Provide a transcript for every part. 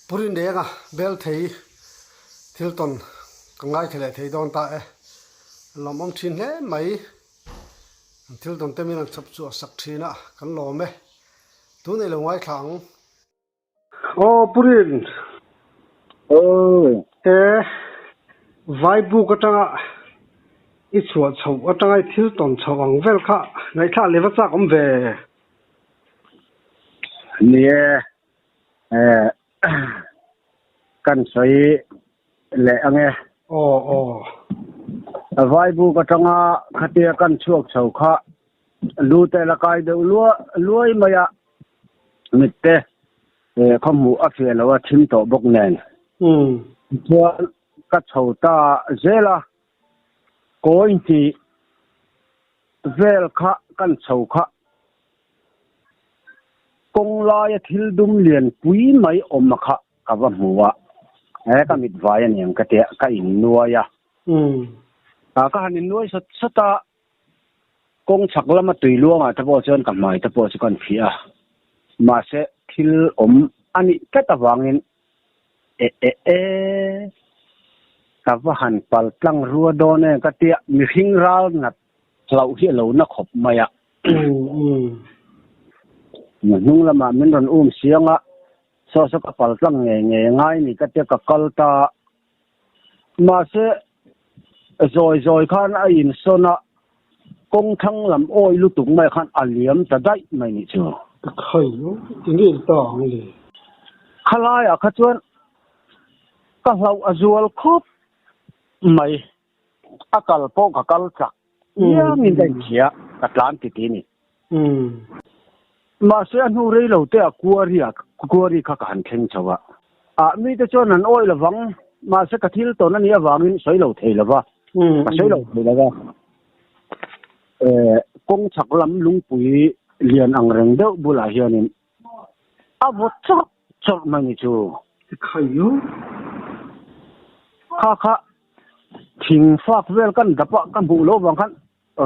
Purindenga bel thei thil tawn ka ngaithla leh thei dawn ta e. Lawmawm thin hle mai. An thil tawn te min an chhawp chhuah sak thin a, kan lawm e. Tun ei lo ngaithla ang. Aw Purin. Aw. E Vaibuk atanga i chhuah chhoh atanga i thil tawn chhoh ang vel kha ngaihthlak leh va chak awm ve. Ni e, eh kan sawi leh ang e. Aw aw. Vaibuk atanga khatia kan chhuak chho kha lu te la kai deuh luai mai a, mit te khaw hmuh a fiah lo a thim tawh bawk nen. Tichuan ka chho ta zel a, kawi hnih vel kha kan chho kha kawng laia thil dum lian pui mai awm a kha ka va hmu a, he ka mit vai a niang ka tia ka innuai a. Ka han innuai sawt sawt a, Kawng chhak lama tui luangah te pawh chuan ka hmai te pawh chu kan fiah a, mahse thil awm a nih tlat avangin e e e ka va han pal tlang rua dawn em ka tia mihring ral nat hlauh hi a lo na khawp mai a. Hnung lamah min rawn um siang a, saw saw ka pal tlang ngei ngei a ngai ni ka tia ka kal ta. Mahse, zawi zawi khan a insawn a, kawng thlang lam awi lutuk mai khan a liam ta daih mai nih chu. Ka khai lo, ti ngei ta ang le. Khalaiah kha chuan ka hlauh a zual khawp mai, a kal pawh ka kal chak iangin ka inchhia, ka tlan ti ti ni. Mahse a hnu rei lo te a kuari a kuari kha ka han thleng chho a. Ah mite chuan an awih lovang, mahse ka thil tawn a nih avangin sawi lo thei lova, ka sawi lo thei lova. Eh kawng chhak lam lungpui lian ang reng deuh bulah hianin a vaw chawrh chawrh mai ni chu. Khaio. Kha kha thing fak vel kan dap a ka hmuh loh vang khan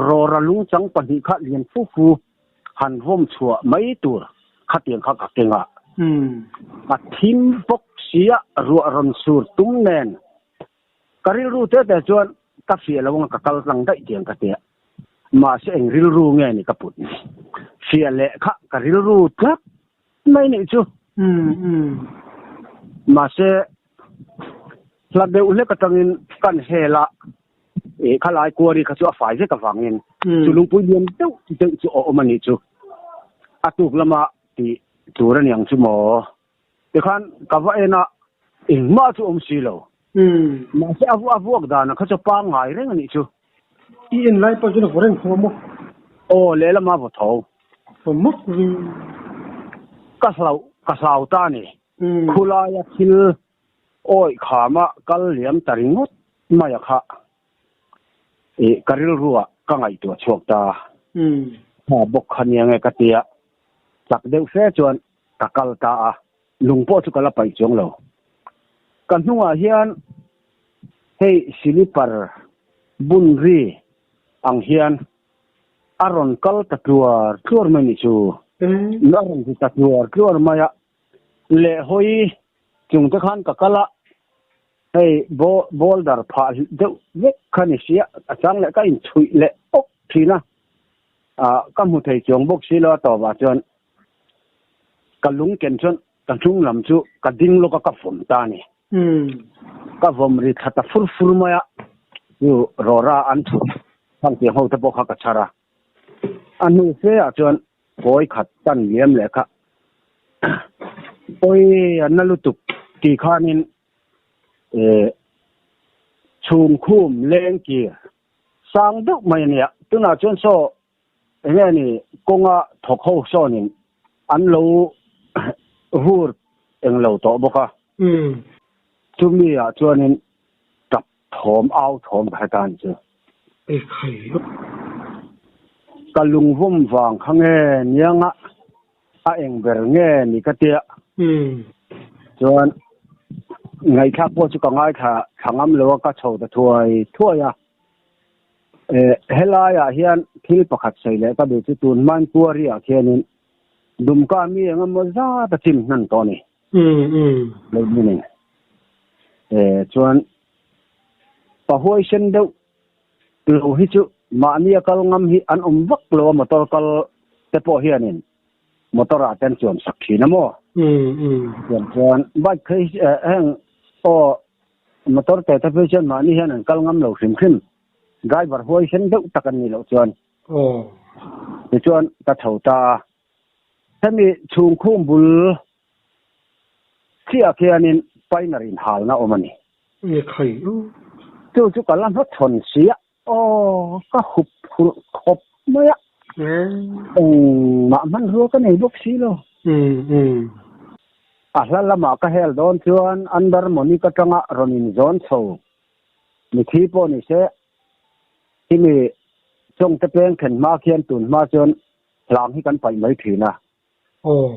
Rawra lungchang pahnih kha lian fu fu han vawm chhuah mai tur khatiang kha ka keng a. A thim bawk sia ruah rawn sur tum nen ka rilru te te chuan ka fiah lo anga ka kal tlang daih tiang ka tia. Mahse eng rilru nge ni ka put ni. Fiah leh kha ka rilru tlat mai nih chu. Mahse hla deuh hlek atangin kan hel a. Ih khalai kuari kha chu a fai vek avangin chu lungpui lian deuh deuh chu a awm a nih chu. A tuk lama tih tur a niang chu maw? Tikhan ka va en a, engmah chu awm si lo. Mahse a a vuak danah kha chu pangngai reng a nih chu. I en lai pawh chuan a vaw reng tho a maw? Aw, lehlam a vaw tho. Vaw mawk ving. Ka hlauh, ka hlau ta a ni. Khulaia thil Awi khama kal liam ta ringawt mai a kha ih ka rilruah ka ngaihtuah chhuak ta. Tha bawk kha nia nge ka tia chak deuh fe chuan ka kal ta a, lung pawh chu ka la paih chuang lo. Ka hnungah hian hei silipar bun ri ang hian a rawn kal ta tluar tluar mai nih chu. A rawn ri ta tluar tluar mai a, leh hawi Chung te khan ka kal a, hei boulder phah deuh vek kha ni sia, a chang leh ka inchhuih leh awk thin a, ah ka hmu thei chuang bawk si lo a tawpah chuan ka lung ken chuan ka hnung lam chu ka ding lawk a ka vawm ta a ni. Ka vawm ri thla ta fur fur mai a, chu rawra an thut thangtiang ho te pawh kha ka chhar a, a hnu fe ah chuan Kawi khat tan liam leh kha pawi a na lutuk tih khanin eh chhungkhum leng kir sang deuh mai a nia. Tunah chuan saw eng nge ni kawnga thawk ho sawnin an lo vur eng lo tawh bawk a. Chumi ah chuanin tap Thawm au thawm ka hre ta ni chu. Ka lungvawm vang kha nge nianga a eng ber nge ni ka tia. Chuan ngaihthlak pawh chu ka ngaithla thla ngam lo a, ka chho ta thuai thuai a. Helaiah hian thil pakhat sawi leh ka duh chu tun hmain Kuari-ah khianin Dumka mi engemaw zat a chim hnan tawh a ni. Lo ni ni. E chuan pa huaisen deuh lo hi chu mahni a kal ngam hi an awm vak lo a motor kal te pawh hianin motor ah te an chuan sak thin a maw. Chuan chuan bike phei heng aw motor te te phei chuan mahni hian an kal ngam lo hrim hrim driver huaisen deuh tak an nih loh chuan. Tichuan ka chho ta a. Hemi chhungkhung bul chiah khianin painer inhalna awm a ni. Nge khai u? Chu chu ka la hmachhawn si a, aw ka hup hurh khawp mai a. Engmah hmanrua ka nei bawk si lo. A hla lamah ka hel dawn chuan Under Monica tanga rawn inzawn chho mithi pawh ni se, hemi Chawngte peng thlen hma khian tun hma chuan hlang hi kan paih mai thin a. Aw.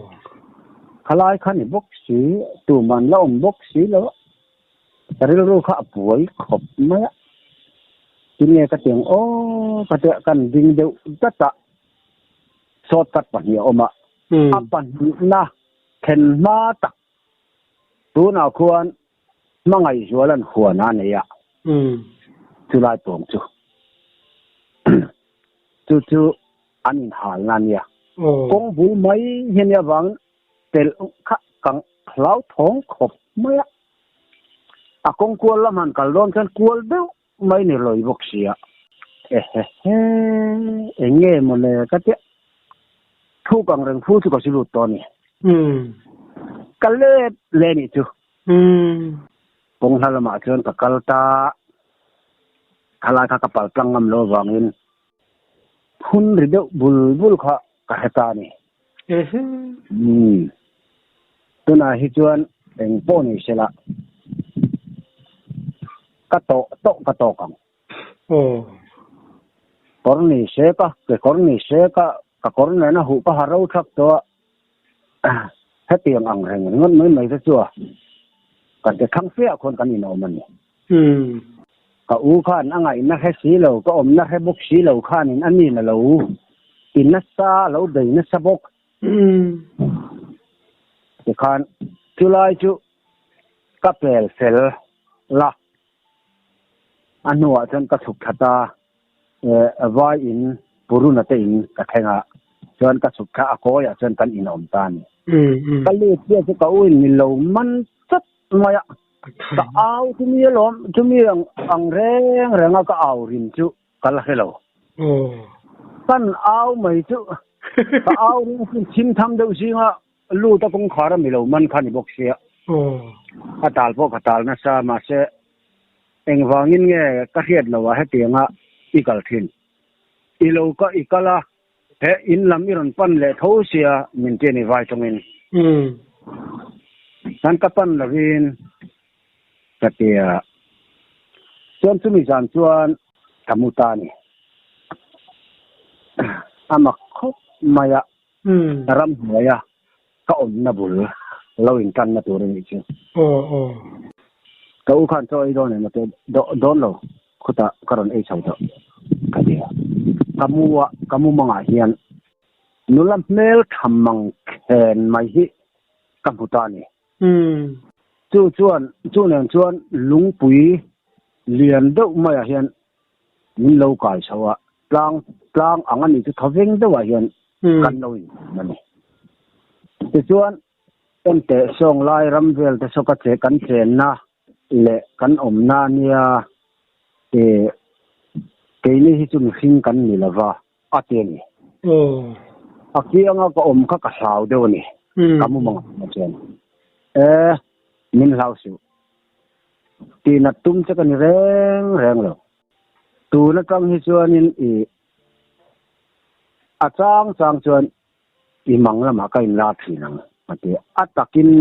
Khalai kha ni bawk si, tuman la awm bawk si lo a. Ka rilru kha a buai khawp mai a. Tinge ka ti ang aw ka tia kan ding deuh dat a. Shortcut pahnih a awm a. A pahnihna thlen hma tak tunah khuan Hmangaihzuala'n huan a nei a, chulai pawng chu chu chu an inhalna a nia. Kawng bul mai hi a nia avangin telh kha ka hlauthawng khawp mai a, a kawng kual lam han kal dawn chuan kual deuh mai ni lawi bawk sia. Ehehe, eng nge maw le ka tia thuk ang reng phu chu ka si lut tawh a ni. Ka let le nih chu. Kawng hla lamah chuan ka kal ta, khalai kha ka pal tlang ngam lo avangin phun ri deuh bul bul kha ka hre ta a ni. Tunah hi chuan eng pawh ni sela ka tawh tawh ka tawk ang. Kawr ni se ka kekawr ni se ka ka kawr nena huh ka ha ro thak tawh a. Hetiang ang reng ringawt mai mai te chu a kan ti thlang fiah khawn kan inawm a ni. Ka u khan a ngaihna hre si lo, ka awmna hre bawk si lo khanin a nin a lo ti nasa, a lo bei nasa bawk. Tikhan chulai chu ka pel fel la, a hnuah chuan ka chhuk thla ta. Vai in Puruna te in ka thleng a, chuan ka chhuk thla a kawiah chuan kan inawm ta a ni. Ka lut chiah chu ka u in min lo man chat mai a, ka au chumi alawm, chumi ang reng reng a ka au rim chu ka la hre lo. Kan au mai chu ka au ring chu thim tham deuh zinga lut a kawngkhar a mi lo man kha ni bawk sia. A tal pawh ka tal nasa mahse Engvangin nge ka hriat lo a hetianga i kal thin? I lo ka i kal a, he in lam i rawn pan leh tho sia min ti a ni vai tawngin. Chuan ka pan lovin ka ti a, chuan chumi zan chuan ka mu ta a ni. A mak khawp mai a, ramhnuaia ka awmna bul lo intanna tur a nih chu. Ka u khan chaw ei dawn em a ti dawn lo, khutah ka rawn ei chho tawh ka ti a. Ka mu a, ka mu mangah hian nula hmel tha mang khen mai hi ka hmu ta a ni. Chu chuan, chu nen chuan lungpui lian deuh maiah hian min lo kai chho a, tlang tlang ang a nih chu thawveng deuhah hian kan lo inhum a ni. Tichuan, enteh sawng lai ram vel te saw ka che kan chenna leh kan awmna nia eh keini hi chu mihring kan ni lova a ti a ni. A kianga ka awm kha ka hlau deuh a ni, ka mumang ah chuan. Eh, min hlau suh. Tih nat tum che ka ni reng reng lo. Tun atang hi chuanin i a chang chang chuan i mang lamah ka inlar thin ang a ti. A takin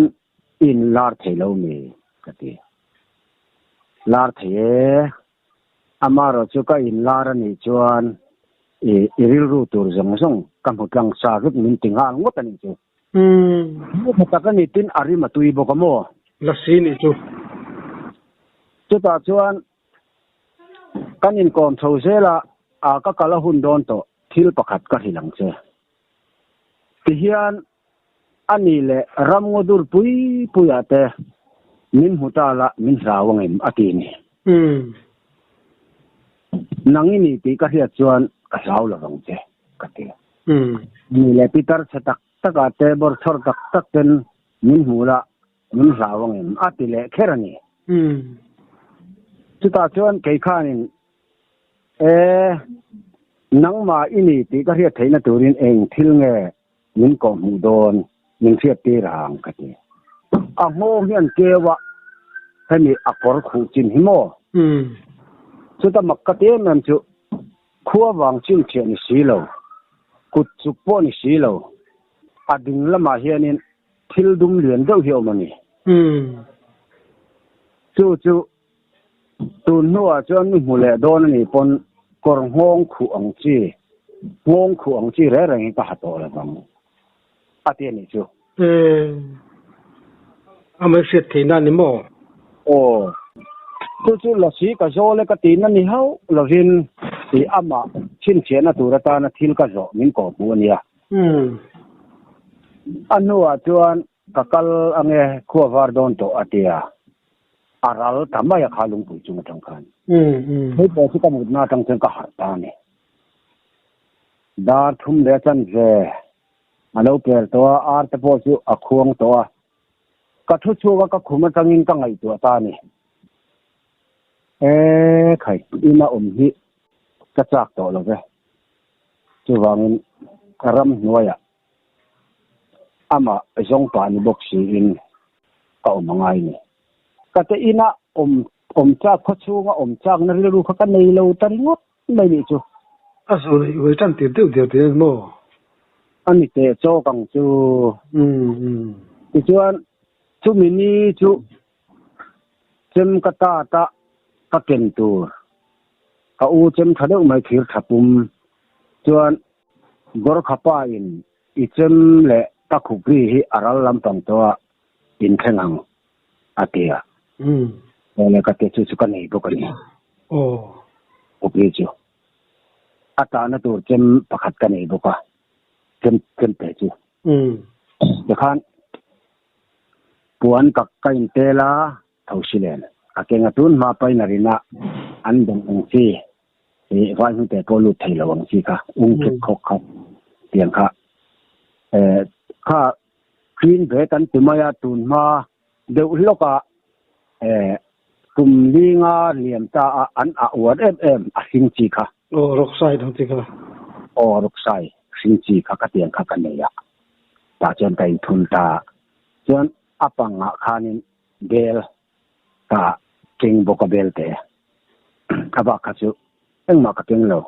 i inlar thei lo mi ka ti. Lar thei e, amaherawh chu ka inlar a nih chuan i i rilru tur zawng zawng ka hmu tlang sa vek min ti nghal ngawt a nih chu. Hmu tha tak a ni tin a rim a tui bawk a maw? Lasi nih chu. Chutah chuan kan inkawm chho zel a, a ka kal a hun dawn tawh thil pakhat ka hrilh ang che. Tihian Ani leh ramngaw dur pui puiah te min hmu ta la min hlau ang em a ti ni. Nang i ni tih ka hriat chuan ka hlau lo vang che ka ti. Ani leh pitar chhe tak takah te bawrchhawr tak tak ten min hmu la min hlau ang em a ti leh kher a ni. Chutah chuan kei khanin e nangmah i ni tih ka hriat theihna turin eng thil nge Min kawh hmuh dawn, min hriat tir ang ka ti. A nghawng hi an keu a, hemi a kawr khuh chin hi maw? Chuta mak ka ti em em chu khua vang chin thiah ni si lo, kut chuk pawh ni si lo, a ding lamah hianin thil dum lian deuh hi a awm a ni. Chu chu Tun hnuah chuan mi hmu leh dawn a nih pawn kawr nghawng khuh ang chi, nghawng khuh ang chi reng reng hi ka ha tawh lo vang a ti a nih chu. Eeh, a mai hriat theihna a ni maw? Aw, chu chu lasi ka zawl e ka tihna ni hauh lovin tih amah chhinchhiahna tur atana thil ka zawh min kawh hmuh a nia. A hnuah chuan ka kal ange khua var dawn tawh a ti a. A ral ta mai a kha lungpui chung atang khan. Hei pawh chu ka mutna atang chuan ka harh ta a ni. Dar thum leh a chanve a lo per tawh a, ar te pawh chu a khuang tawh a. Ka thu chhuak a, ka khum atangin ka ngaihtuah ta a ni. E khai, ina awm hi ka chak tawh lo ve. Chuvangin ramhnuaiah Amah zawng pah ni bawk siin ka awm a ngai ni. Ka te inah awm awm chak khaw chhunga awm chakna rilru kha ka nei lo ta ringawt mai nih chu. A zawh leh uai tan tir deuh der der maw? A ni teh chawk ang chu. Tichuan chumi ni chu chem ka tat a ka ken tur ka u chem tha deuh mai thir tha pum chuan Gorkha pa in i chem leh ka khupri hi a ral lampang tawh a inthleng ang a ti a. Awle ka ti chu chu ka nei bawk a ni. Khupri chu a tahna tur chem pakhat ka nei bawk a, chem chem pe chu. Tikhan puan ka ka intel a, tho si len a keng a tun hma pain a rin a an dawng ang chi. Ih vai hnute pawh lut thei lo ang chi kha ung khek khawk kha tiang kha eh kha green bag an ti mai a tun hma deuh hlawk a eh kum linga liam ta a an ah uar em em a hring chi kha. Aw rawksai dang chi kha. Aw rawksai hring chi kha ka tiang kha ka nei a tah chuan ka inthun ta chuan a pangah khanin bel ka keng bawk a bel te a bak kha chu engmah ka keng lo.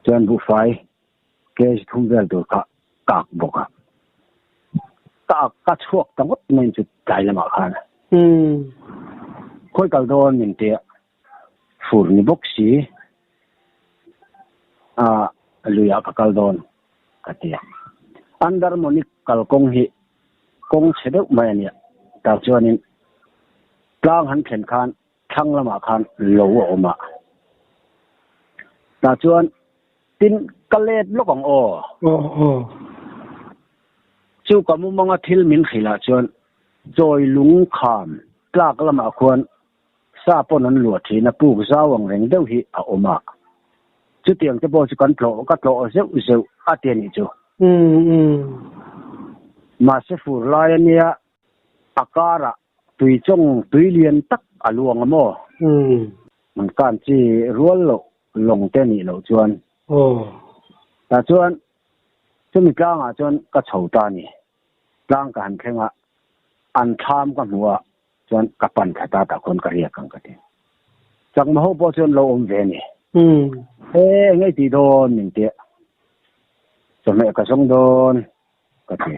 Chuan buhfai kg thum vel tur kha ka ak bawk a. Ka ak ka chhuak ta ngawt mai chu tlai lamah khan. Khawi kal dawn min tia fur ni bawk si a luiah ka kal dawn ka tia. Andarmonic kalkawng hi Kawng chhe deuh mai a nia. Tah chuanin tlang han thlen khan thlang lamah khan lo a awm a. Tah chuan tin ka let lawk ang aw. Chu ka mumanga thil min hrilh ah chuan chawi lung kham tlak lamah khuan sa pawn an luah thin a, puk zau ang reng deuh hi a awm a. Chutiang te pawh chu kan tlawh ka tlawh zeuh zeuh a ti a nih chu. Mahse fur lai a nia, a karah tui chawng tui lian tak a luang a maw? An kan chi rual loh lawng te nih loh chuan. Tah chuan chumi tlangah chuan ka chho ta a ni. Tlang ka han thleng a, an thlam ka hmu a, chuan ka pan thla ta tah khawn ka riak ang ka ti. Chakma ho pawh chuan lo awm ve a ni. E eng ei tih dawn min tia. Chawhmeh ka zawng dawn ka ti.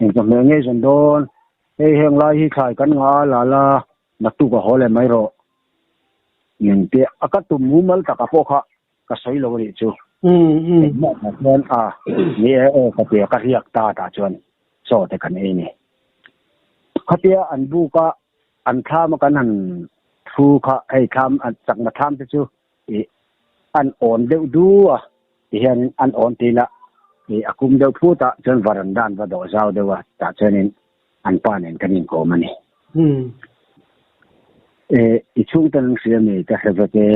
Eng chawhmeh ngei zawn dawn? Hei heng lai hi thlai kan ngah a la la, naktuk a haw leh mai rawh min tia. A ka tum mumal taka pawh kha ka sawi lo a nih chu. Engmah tah chuan a ni e aw ka tia ka riak ta tah chuan chaw te kan ei ni. Khatia an buk a an thlam a kan han thu kha hei thlam chakma thlam te chu ih an awn deuh du a ti hian an awn ti ila. I a kum deuh phut a, chuan varanda an va dawh zau deuh a, tah chuanin an pa nen kan inkawm a ni. E, i chhungte an hria mi ka hre vek e,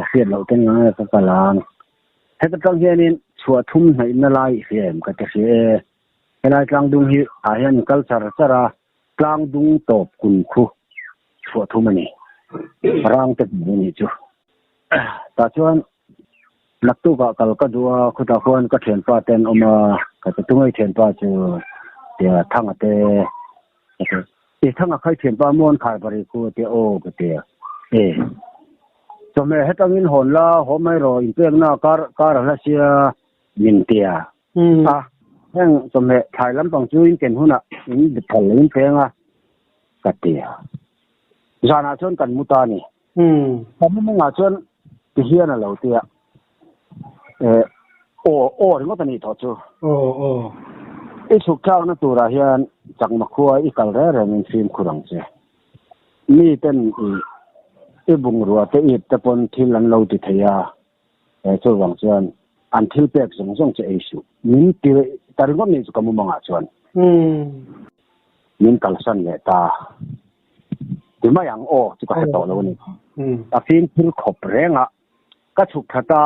a hriat loh ten ngang e ka kal ang. Heta tang hianin chhuah thum hnaihna lai i hria em ka ti hria e. Helai tlangdung hi ah hian in kal char char a, tlangdung tawp kun khu chhuah thum a ni. Rang te hmuh a nih chu. Tah chuan naktukah kal ka duh a, khutah khuan ka thianpa te an awm a, ka ti tungei thianpa chu tia Thanga te ka ti. I Thanga khai thianpa maw an khar bari khu a tia aw ka ti a. E chawhmeh hetangin hawn la haw mai rawh inpekna kar kar a hla sia min tia. A heng chawhmeh thlai lampang chu in ken hunah in phal lo in peng a ka ti a. Zanah chuan kan mu ta a ni. Ka mu mawngah chuan ti hian a lo ti a. Eh, aw, aw ringawt a nih tawh chu. Aw, aw. I chhuk thlakna turah hian chakma khua i kal reng rengin fimkhur ang che. Mi ten i i bungrua te ip te pawn thil an lo ti thei a, eh chuvang chuan an thil pek zawng zawng chu ei suh. Min ti ta ringawt nih chu ka mu mawngah chuan. Min kalsan leh ta. Ti mai ang aw chu ka hre tawh lo a ni. A fimkhur khawp reng a, ka chhuk thla ta,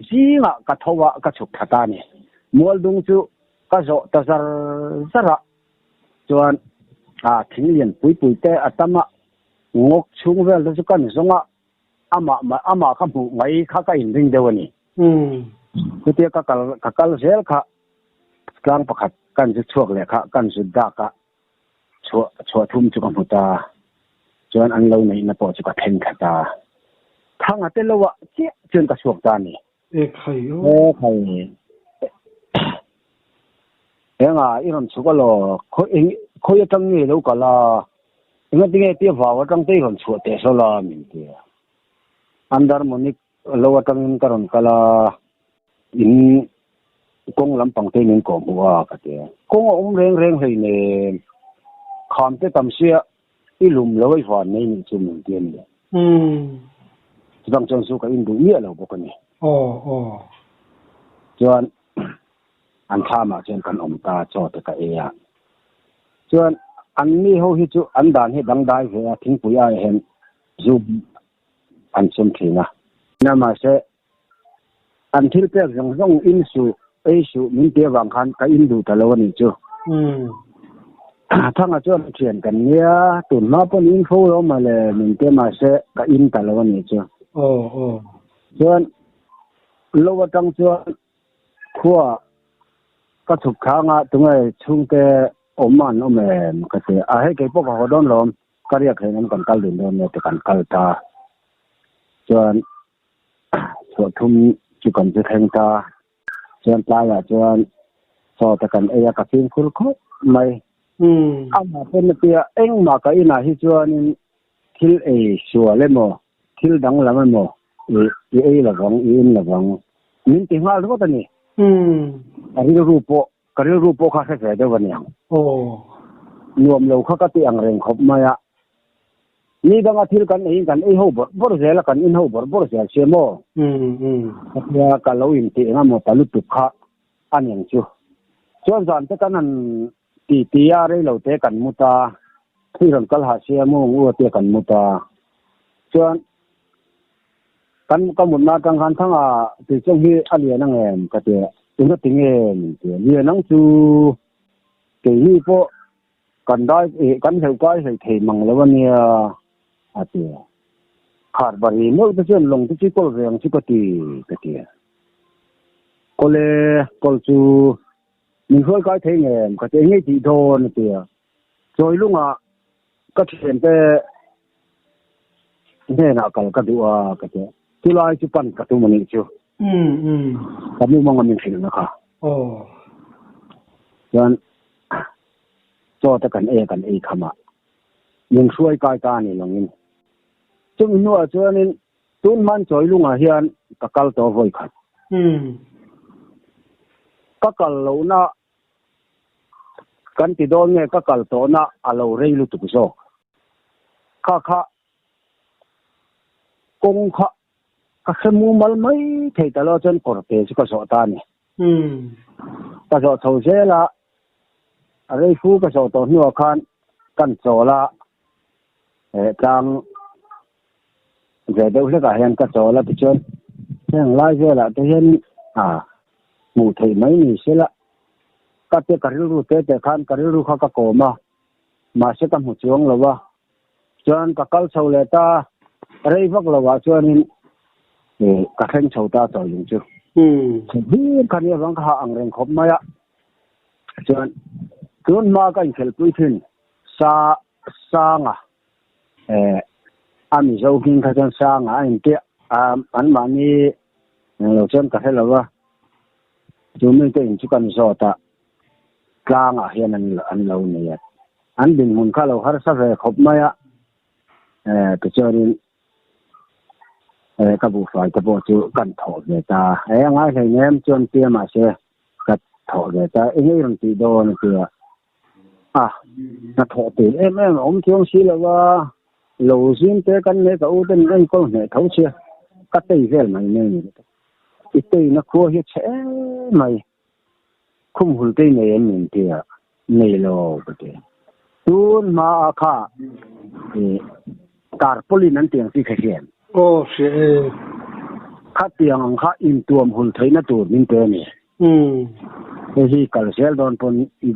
zingah ka tho a, ka chhuk thla ta a ni. Mualdung chu ka zawh ta zar zar a, chuan a thing lian pui pui te a tam a, ngawk chhung vel te chu ka ni zawng a, amah amah ka hmuh mai kha ka inring deuh a ni. Chutia ka kal ka kal zel kha tlang pakhat kan zu chhuak leh kha kan zu dak a, Chhuah chhuah thum chu ka hmu ta. Chuan an lo neihna pawh chu ka thleng thla ta. Thanga te lo ah chiah chuan ka chhuak ta a ni. E khai aw. E khai. Enga i rawn chhuk alaw, khawi eng khawi atang nge i lo kal a, engati nge tia vau atang te i rawn chhuah teh sawl a min ti a. Under Monique lo atangin ka rawn kal a. In kawng lampang te min kawh hmuh a ka ti a. Kawng a awm reng reng hlei nen kham te tam sia i lum lo i van nei nih chu min ti a ni. Chutang chuan chu ka in duh miah lo bawk a ni. Chuan an thlamah chuan kan awm ta chaw te ka ei a. Chuan an mi ho hi chu an dan hi dangdai ve a thingpui ai hian zu an sum thin a. Mahse An thil pek zawng zawng in suh, ei suh min ti avang khan ka in duh ta lo a nih chu. Thanga chuan a thian kan nia, tun hma pawn in fo lo mah le min ti mahse ka in ta lo a nih chu. Chuan lo atang chuan khua ka chhuk thlang a, tunge chhungte awm an awm em ka ti a, hei keipawh ka haw dawn lawm, ka riak hlei nan kan kal dun dawn nia ti kan kal ta. Chuan Chhuah thum chu kan chu thleng ta. Chuan tlaiah chuan chaw te kan ei a, ka fimkhur khawp mai. Amah pawn a tia engmah ka inah hi chuanin thil ei sual emaw, thil danglam emaw i ei lovang, i in lovang min ti nghal ringawt a ni. Ka rilru pawh, ka rilru pawh kha hre ve deuh a niang. Nuam lo kha ka ti ang reng khawp mai a. Ni danga thil kan eiin kan ei ho bawrh bawrh zel a, kan in ho bawrh bawrh zel sia maw? Khatia ka lo intih eng emaw ta lutuk kha a niang chu. Chuan zan te kan han ti ti a, rei lo te kan mu ta, thil rawn kal hah sia maw ang u atia kan mu ta. Chuan kan ka mutna atang khan thanga tuichawng hi a lian ang em ka ti a, engati nge min ti a, lian ang chu keini pawh Kan dai eh kan hleuh kai hlei thei mang lo a nia a ti a. Khar bari meuh te chuan lawng te chu kawl ve ang chu ka ti ka ti a. Kawl e, kawl chu min hruai kai thei ngem ka ti engei tih dawn a ti a. Chawi lungah ka thiante hnenah kal ka duh a ka ti a. Chulai chu pan ka tum a nih chu. Ka mumanga min hrilhna kha. Chuan Chaw te kan ei a kan ei kham a, min hruai kai ta a ni lawngin. Chumi hnuah chuanin tun hman chawi lungah hian ka kal tawh vawi khat. Ka kal lohna kan ti dawn nge ka kal tawhna a lo rei lutuk zawk. Kha kha kawng kha ka hre mumal mai thei ta lo chuan kawrte chu ka zawh ta a ni. Ka zawh chho zel a, a rei fu ka zawh tawh hnuah khan kan chawl a, tlang ve deuh hlekah hian ka chawl a tichuan heng lai velah te hian hmuh theih mai ni sela ka te ka rilru te te khan ka rilru kha ka kawm a mahse ka hmu chuang lo a chuan ka kal chho leh ta rei vak lo ah chuanin ka thleng chho ta chawi lung chu hlir kha nia vang ka hah ang reng khawp mai a chuan tun hma ka inkhelhpui thin sa sanga eh a mizo hming kha chuan sanga a intia an mahni englo chuan ka hre lo a chu mite in chu kan zawt a tlangah hian an an lo nei a an dinhmun kha lo harsa ve khawp mai a eh tichuanin eh ka buhfai te pawh chu kan thawh ve ta eh a ngai hleinem chuan tia mahse ka thawh ve ta eng nge i rawn tih dawn a tia a hnathawh tur em em a awm chuang si lo a lo zim te kan nei ka u ten enkawl hneh tho sia ka tei vel mai mai ni i teina khua hi a chhe em mai khum hul te i nei em min tia nei lo ka ti tun hma a kha i tarpaulin an tiang chi kha hian Aw hria e. Khatiang ang kha intuam hul theihna tur min pe a ni. Hei hi kal zel dawn pawn i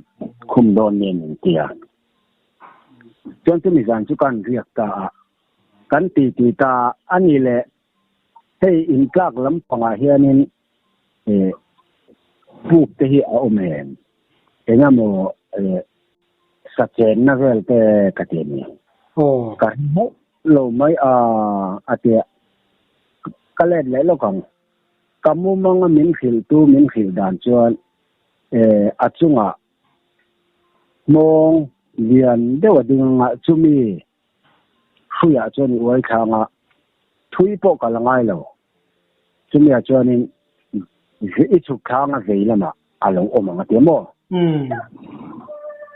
khum dawn nen min ti a. Chuan chumi zan chu kan riak ta a, kan ti ti ta a ni le hei intlak lampangah hianin puk te hi a awm em? Engemaw sa chenna vel te ka ti a ni. Ka hre hauh lo mai a a ti a, ka let leh lawk ang. Ka mumanga min hrilhtu min hrilh dan chuan a chungah hmawng lian deuh a ding anga chumi hruiah chuan i uai thlang a, thui pawh ka la ngai lo. Chumiah chuanin i chhuk thlang a vei lamah a lo awm ang a ti a maw?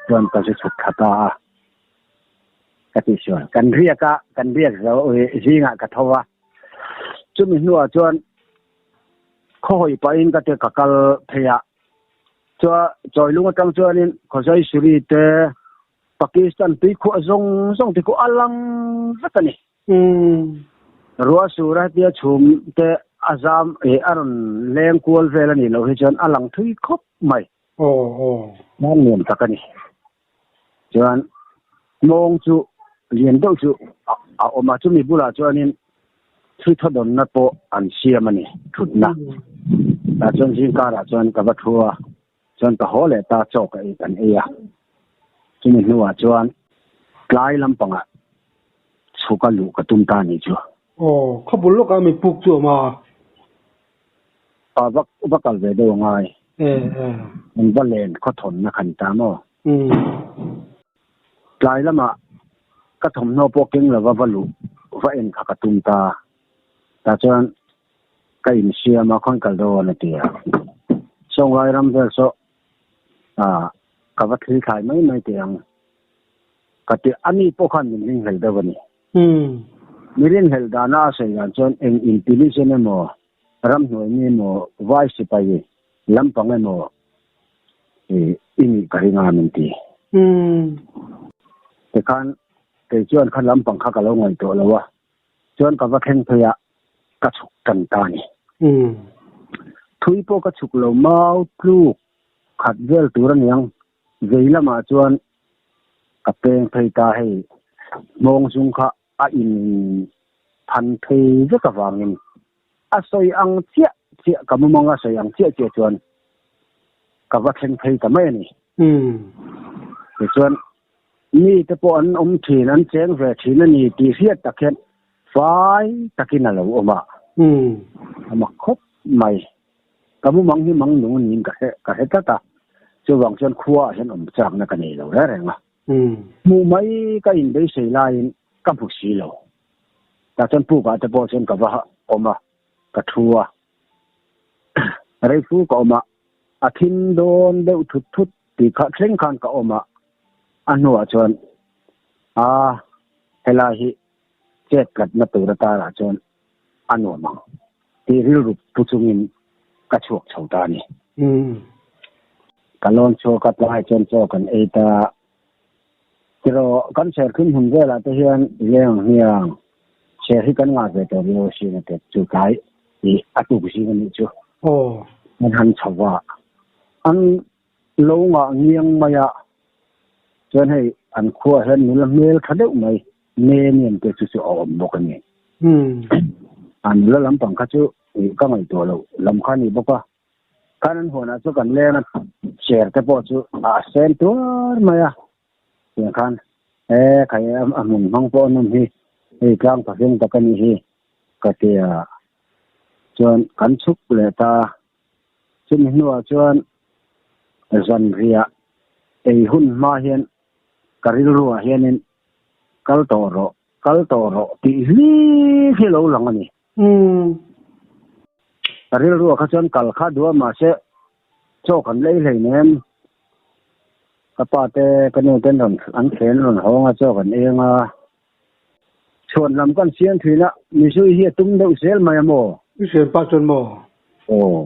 Chuan ka zu chhuk thla ta a, ka tih chuan kan riak a, kan riak zo zingah ka tho a. Chumi hnuah chuan khawhawi pahin ka te ka kal phei a, chua Chawilung atang chuanin Khawzai Suri te Pakistan tuikhuah zawng zawng te khu a lang vek a ni. Ruah sur a hetia chhum te a zam eh a rawn leng kual vel a nih loh hi chuan a lang thui khawp mai. Nan nuam tak a ni. Chuan mawng chu lian deuh chu a awm a, chumi bulah chuanin thli thawdawnna pawh an siam a ni, thutna. Tah chuan zingkarah chuan ka va thu a, chuan ka haw leh ta chaw ka ei kan ei a. Chumi hnuah chuan tlai lampangah chhuka luh ka tum ta a nih chu. Aw, khawbul lawkah mi puk chu a awm a. A va va kal ve deuh a ngai. An va len khawthawnna khan ta maw? Tlai lamah ka thawmhnaw pawh keng lova va luh va en kha ka tum ta. Tah chuan ka insiam a, khawn kal dawn a ti a. Sawnglai ram vel saw ka va thil thlai mai mai teh ang ka ti. Ani pawh khan min ringhlel deuh a ni. Mi rinhlelh dana a sawi dan chuan eng intelligent emaw, ramhnuai mi emaw, vai sipai lampang emaw i nih ka ring a min ti. Tikhan kei chuan kha lampang kha ka lo ngaihtuah lo a, chuan ka va thleng phei a, ka chhuk tan ta a ni. Thui pawh ka chhuk lo mau tluk khat vel tur a niang, vei lamah chuan Ka peng phei ta hei hmawng zung kha a in phan phei vek avangin a sawi ang chiah chiah ka mumang a sawi ang chiah chiah chuan ka va thleng phei ta mai a ni. Tichuan mi te pawh an awm thin an cheng ve thin a ni tih hriat tak hian fai takin a lo awm a, a mak khawp mai. Ka mumang hi mang nung niin ka hre ka hre tlat a, chuvang chuan khua ah hian awm chakna ka nei lo reng reng a. Hmuh mai ka inbeisei laiin ka hmu si lo. Tah chuan puk ah te pawh chuan ka va awm a, ka thu a. Reifu ka awm a, a thim dawn deuh thut thut tih kha thleng khan ka awm a, a hnuah chuan a helai hi chet tlatna tur atarah chuan a nuam ang tih rilru pu chungin ka chhuak chho ta a ni. Ka lawn chhuak a tlai chuan chaw kan ei ta. Tiraw kan serthlum hmun velah te hian i leng ang hmiang ser hi kan ngah ve tawh lo asin a ti chu tlai i a tuk zing a nih chu. An han chho va an lo ngah ngiang mai a chuan hei an khuaah hian nula hmel tha deuh mai ne nian te chu chu a awm bawk a ni. A nula lampang kha chu ka ngaihtuah loh lam kha a ni bawk a. Khan an huanah chu kan leng a, chair te pawh chu a sen tuar mai a. Tiang khan e khai a hmun hmang pawh an awm hi, hei tlang pahring tak a nih hi ka ti a. Chuan kan chhuk leh ta, chumi hnuah chuan zanriah ei hun hma hian ka rilruah hianin kal tawh rawh, kal tawh rawh tih hlir hi a lo lang a ni. Umm. Ka rilruah kha chuan kal kha duh a mahse chaw kan lei hlei nem. Ka pa te ka nu ten rawn an thlen rawn hawng a chaw kan eng a. Chhuan lam kan siam thin a mizui hi a tum deuh zel mai a maw? I siam pah chuan maw? Aw.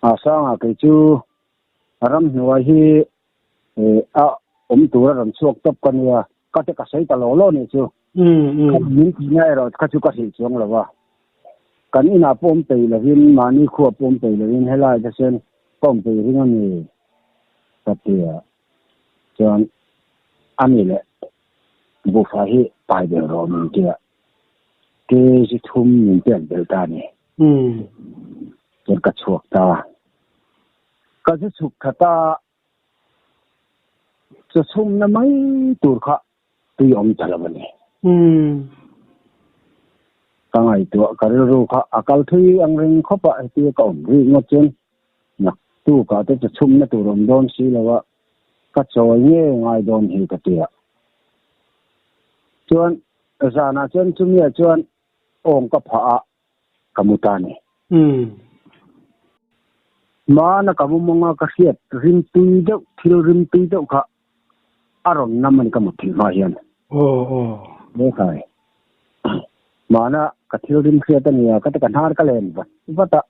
A sangah kei chu ramhnuai hi a awm tur a rawn chhuak tawp ka nia ka te ka sawi ta lo lo nih chu kha min tihna erawh kha chu ka hrilh chuang lo a kan inah pawh awm peih lovin mahni khuah pawh awm peih lovin helai te chuan ka awm peih ring a ni ka ti a chuan ani leh buhfai hi pai ber rawh min ti a kg thum min pek belh ta a ni chuan ka chhuak ta. Ka zu chhuk that a, chaw chhumna mai tur kha tui awm ta lo a ni. Ka ngaihtuah ka rilru kha a kal thui ang reng khawp a, hetia ka awm rih ngawt chuan naktukah te chaw chhumna tur awm dawn si lo a, ka chawi nge ngai dawn hi ka ti a. Chuan zanah chuan chumia chuan awng ka phah a, ka mu ta ni. Hmana ka mu mawng a ka hriat rim tui deuh thil rim tui deuh kha a rawn nam a ni ka mut thih hma hian. He khai. Hmana ka thil rim hriat a nia ka ti ka hnar ka len vat vat a.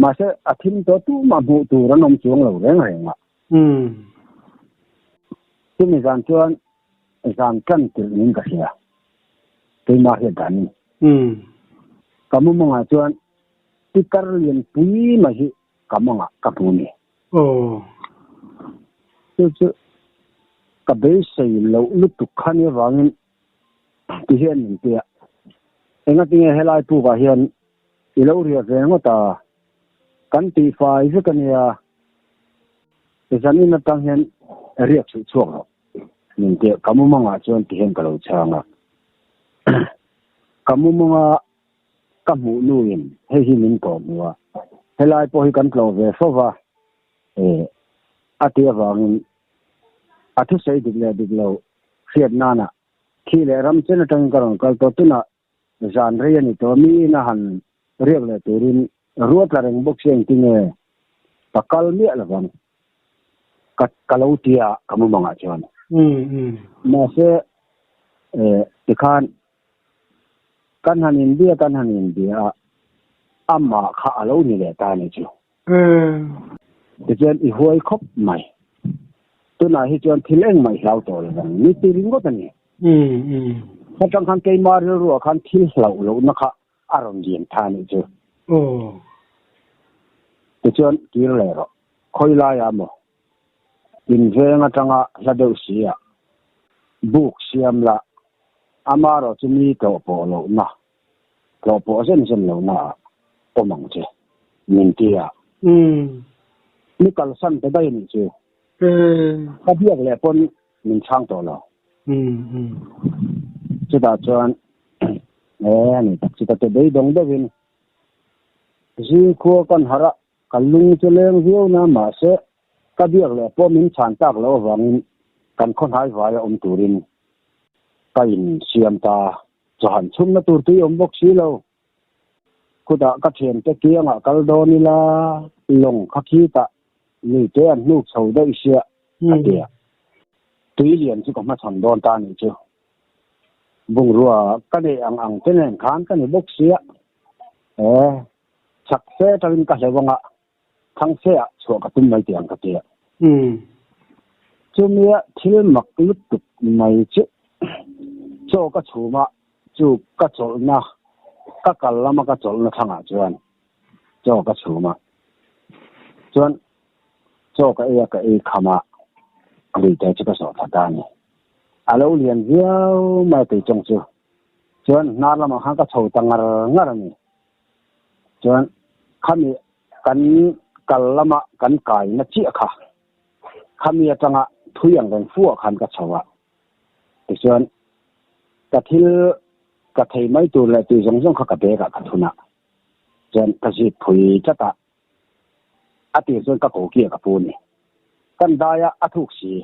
Mahse a thim tawh tumah hmuh tur an awm chuang lo reng reng a. Chumi zan chuan zan tan tirh niin ka hria. Keimah hriat danin. Ka mumangah chuan pitar lian pui mai hi ka mangah ka hmu ni. Chu chu ka beisei loh lutuk kha ni avangin ti hian min ti a. Engatinge helai pukah hian i lo riah ve ngawt a? Kan tihfai vek a nia. Zanin atang hian riak chhuh chhuak rawh. Min tih ka mumangah chuan ti hian ka lo chhang a. Ka mumanga ka hmuh nuin hei hi min kawh hmu a, helai pawh hi kan tlawh ve fo va, eh a ti avangin a thusawi dik leh dik lo hriat nana thi leh ram chen atangin ka rawn kal tawh tunah zan rei a ni tawh miin a han riak leh turin ruat la reng bawk si engtinge ka kal miah lovang. Ka ka lo ti a ka mumangah chuan. Mahse eh tikhan kan han inbia kan han inbia a amah kha a lo ni leh ta a ni chu. Tichuan i huai khawp mai. Tunah hi chuan thil engmah i hlau tawh lovang ni ti ringawt a ni. Atang khan keimah rilruah khan thil hlauh lohna kha a rawn lian tha a nih chu. Tichuan kir leh rawh. Khawi laiah maw? Inveng atanga hla deuh si ah buk siam la, amarawh chu mi tlawh pawh lohna, tlawh pawh zen zen lohna ah awm ang che, min ti a. Mi kalsan ta daih a nih chu. Ka biak leh pawn min chhang tawh lo. Chutah chuan e a ni tak chu ka ti beidawng deuhin zingkhua kan harh a, Ka lung chu leng viau na mahse ka biak leh pawh min chhan tak loh avangin kan khawhnai vaia awm turin ka in siam ta. Chawhan chhumna tur tui awm bawk si lo. Khutah ka thiante kiangah kal dawn ila lawng kha khitah luite an hnuk chho daih sia a ti a. Tui lian chu ka hmachhawn dawn ta nih chu. Bungrua ka neih ang ang te nen khan ka ni bawk sia. E. Chak fe tangin ka hleuh anga. Thangse ah chhuah ka tum mai teh ang ka ti a. Chumia thil mak lutuk mai chu chaw ka chhum a, chu ka chawlhna, ka kal lama ka chawlhna thlangah chuan chaw ka chhum a. Chuan chaw ka ei a, ka ei kham a, luite chu ka sawh thla ta a ni. A lo lian viau mai tei chawng chu. Chuan hnar lamah khan ka chho ta ngar ngar a ni. Chuan khami kan kal lama kan kaina chiah kha khami atanga thui ang reng fu ah khan ka chho a. Tichuan ka thil ka thei mai tur leh tih zawng zawng kha ka bag ah ka thun a. Chuan ka zip phui tlat a. A tir chuan ka kokia ka pu ni. Kan dai a a thuk si.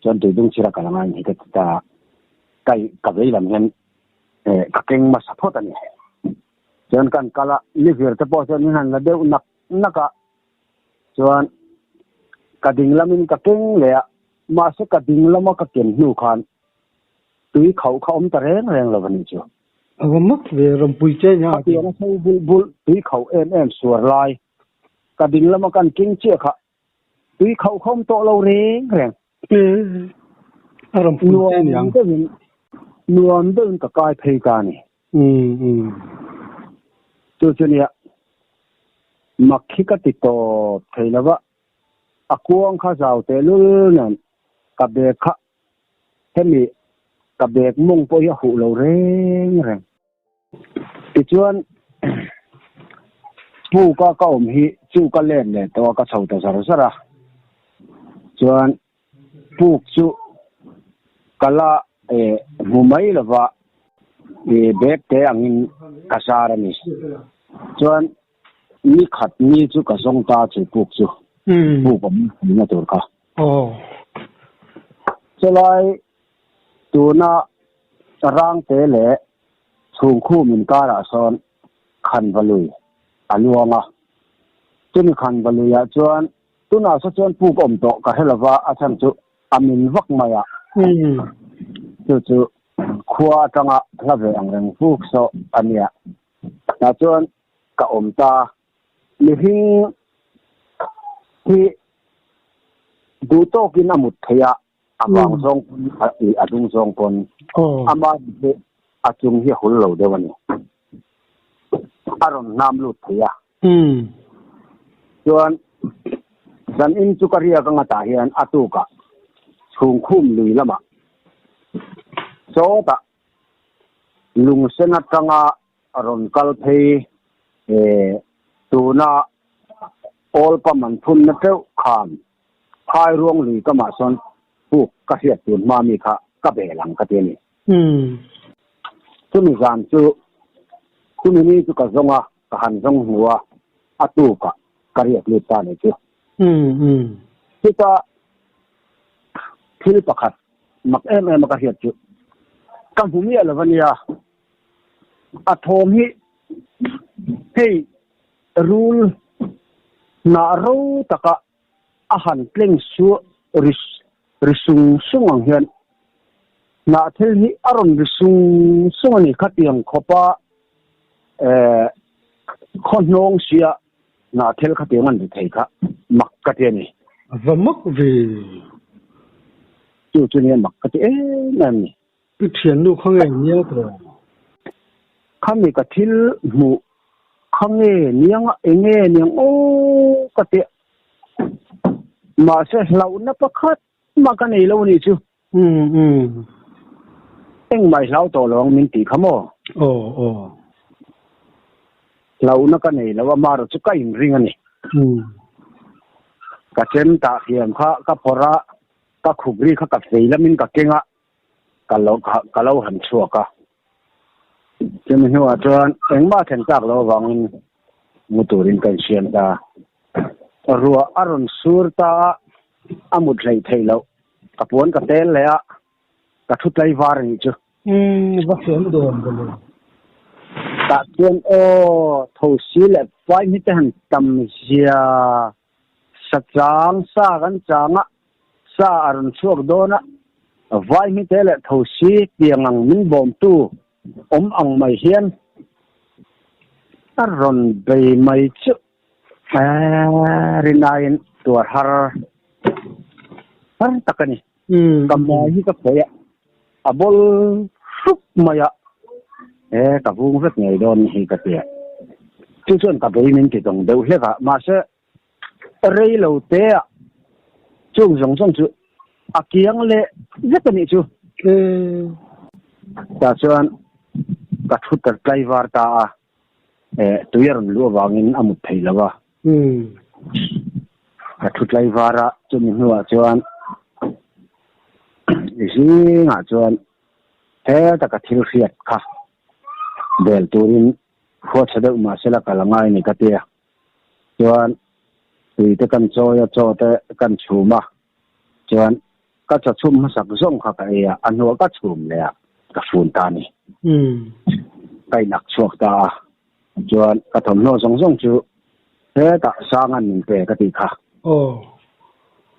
Chuan tuidung chhira kal angai ni ka ti ta a. Ka ka vei lam hian ka keng hmasa phawt a ni. Chuan kan kal a, ni vir te pawh chuan min han la deuh nak nak a. Chuan ka ding lamin ka keng leh a, mahse ka ding lama ka ken hnu khan tui khauh kha awm ta reng reng lo a nih chu. A va mak ve rampui che nia. Khatiang a tho bulh bulh tui khauh em em suar lai ka ding lama kan keng chiah kha tui khauh kha awm tawh lo reng reng. A rampui che nia. Nuam deuhin nuam deuhin ka kai phei ta a ni. Chu chu nia mak hi ka ti tawp thei lo va, a kuang kha zau tehlul nen ka bag kha Hemi ka bag mawng pawh hi a huh lo reng reng. Tichuan puk a ka awm hi chu ka let leh tawh a, ka chho ta zar zar a. Chuan puk chu ka la hmu mai lova bag te angin ka zar a ni. Chuan ni khat ni chu ka zawng ta chu puk chu puk awm na tur kha. Chulai tuna Rangte leh Chhungkhum inkarah sawn Khanvalui a luang a. Chumi Khanvaluiah chuan tunah saw chuan puk awm tawh ka hre lova, a chhan chu a min vak mai a. Chu chu khua atanga hla ve ang reng fuk saw a nia. Tah chuan ka awm ta. Mihring hi duh tawkin a mut theih a, a vang zawng pawn a dung zawng pawn ama hi a chung hi a hul lo deuh a ni. A rawn hnam lut thei a. Chuan zanin chu ka riak anga tah hian a tukah chhungkhum lui lamah sawtah lungsen atanga A rawn kal phei e, tuna Old Pump an phunna teuh khan Phairuang lui ka mah sawn puk ka hriat tun hma mi kha ka bel ang ka ti a ni. Chumi zan chu, chumi ni chu ka zawng a, ka han zawng hnu a, a tukah ka riak lut ta ni chu. Chutah thil pakhat mak em em a ka hriat chu ka hmu miah lo a nia. A thawm hi hei rul hnah ro taka a han tleng suah ri ri sung sung ang hian hnah thil hi a rawn ri sung sung a ni. Khatiang khawpa eh khaw hnawng sia hnah thil khatiang an ri thei kha mak ka ti a ni. A va mak ve. Chu chu nia mak ka ti em em ni. I thiannu kha nge nia tawh? Khami ka thil hmuh kha nge niang a enge niang aw ka ti a, mahse hlauhna pakhat mah ka nei lo a nih chu. Engmah i hlau tawh lo ang min tih kha maw? Aw aw. Hlauhna ka nei lo a, amaherawh chu ka inring a ni. Ka chem tah thiam kha ka phawrh a, ka khup ri kha ka fei lamin ka keng a, ka lo ka lo han chhuak a. Chumi hnuah chuan engmah thlen chak loh avangin mu turin ka insiam ta. Ruah a rawn sur ta a, a mut hleih theih loh. Ka puan ka tel leh a, ka thu tlaivar a nih chu. Umm, va hriam dawn ka lo. Tah chuan aw, thosi leh fai hi te han tam zia Sa chang, sa kan chang a, sa a rawn chhuak dawn a, vai hmite leh thosi tiang ang min bawmtu awm ang mai hian a rawn bei mai chu. Rinaiin tuar har har tak a ni. Ka hmai hi ka phei a, a bawl hrup mai a, he ka vung vek ngei dawn hi ka ti a. Chu chuan ka bei min ti dawng deuh hlek a, mahse rei lo te ah chung zawng zawng chu a kiang leh vek a nih chu. Tah chuan ka thu ta tlaivar ta a, tui a rawn luh avangin a mut thei lo a. Ka thu tlaivar a, chumi hnuah chuan zingah chuan heta ka thil hriat kha bel turin huatsa deuh mahsela ka la ngai a ni ka ti a. Chuan tui te kan chawi a, chaw te kan chhum a, chuan ka chaw chhum hmasak zawng kha ka ei a, a hnuah ka chhum leh a, ka fun ta a ni. Ka inak chhuak ta a, chuan ka thawmhnaw zawng zawng chu hetah Sanga'n min pe ka tih kha.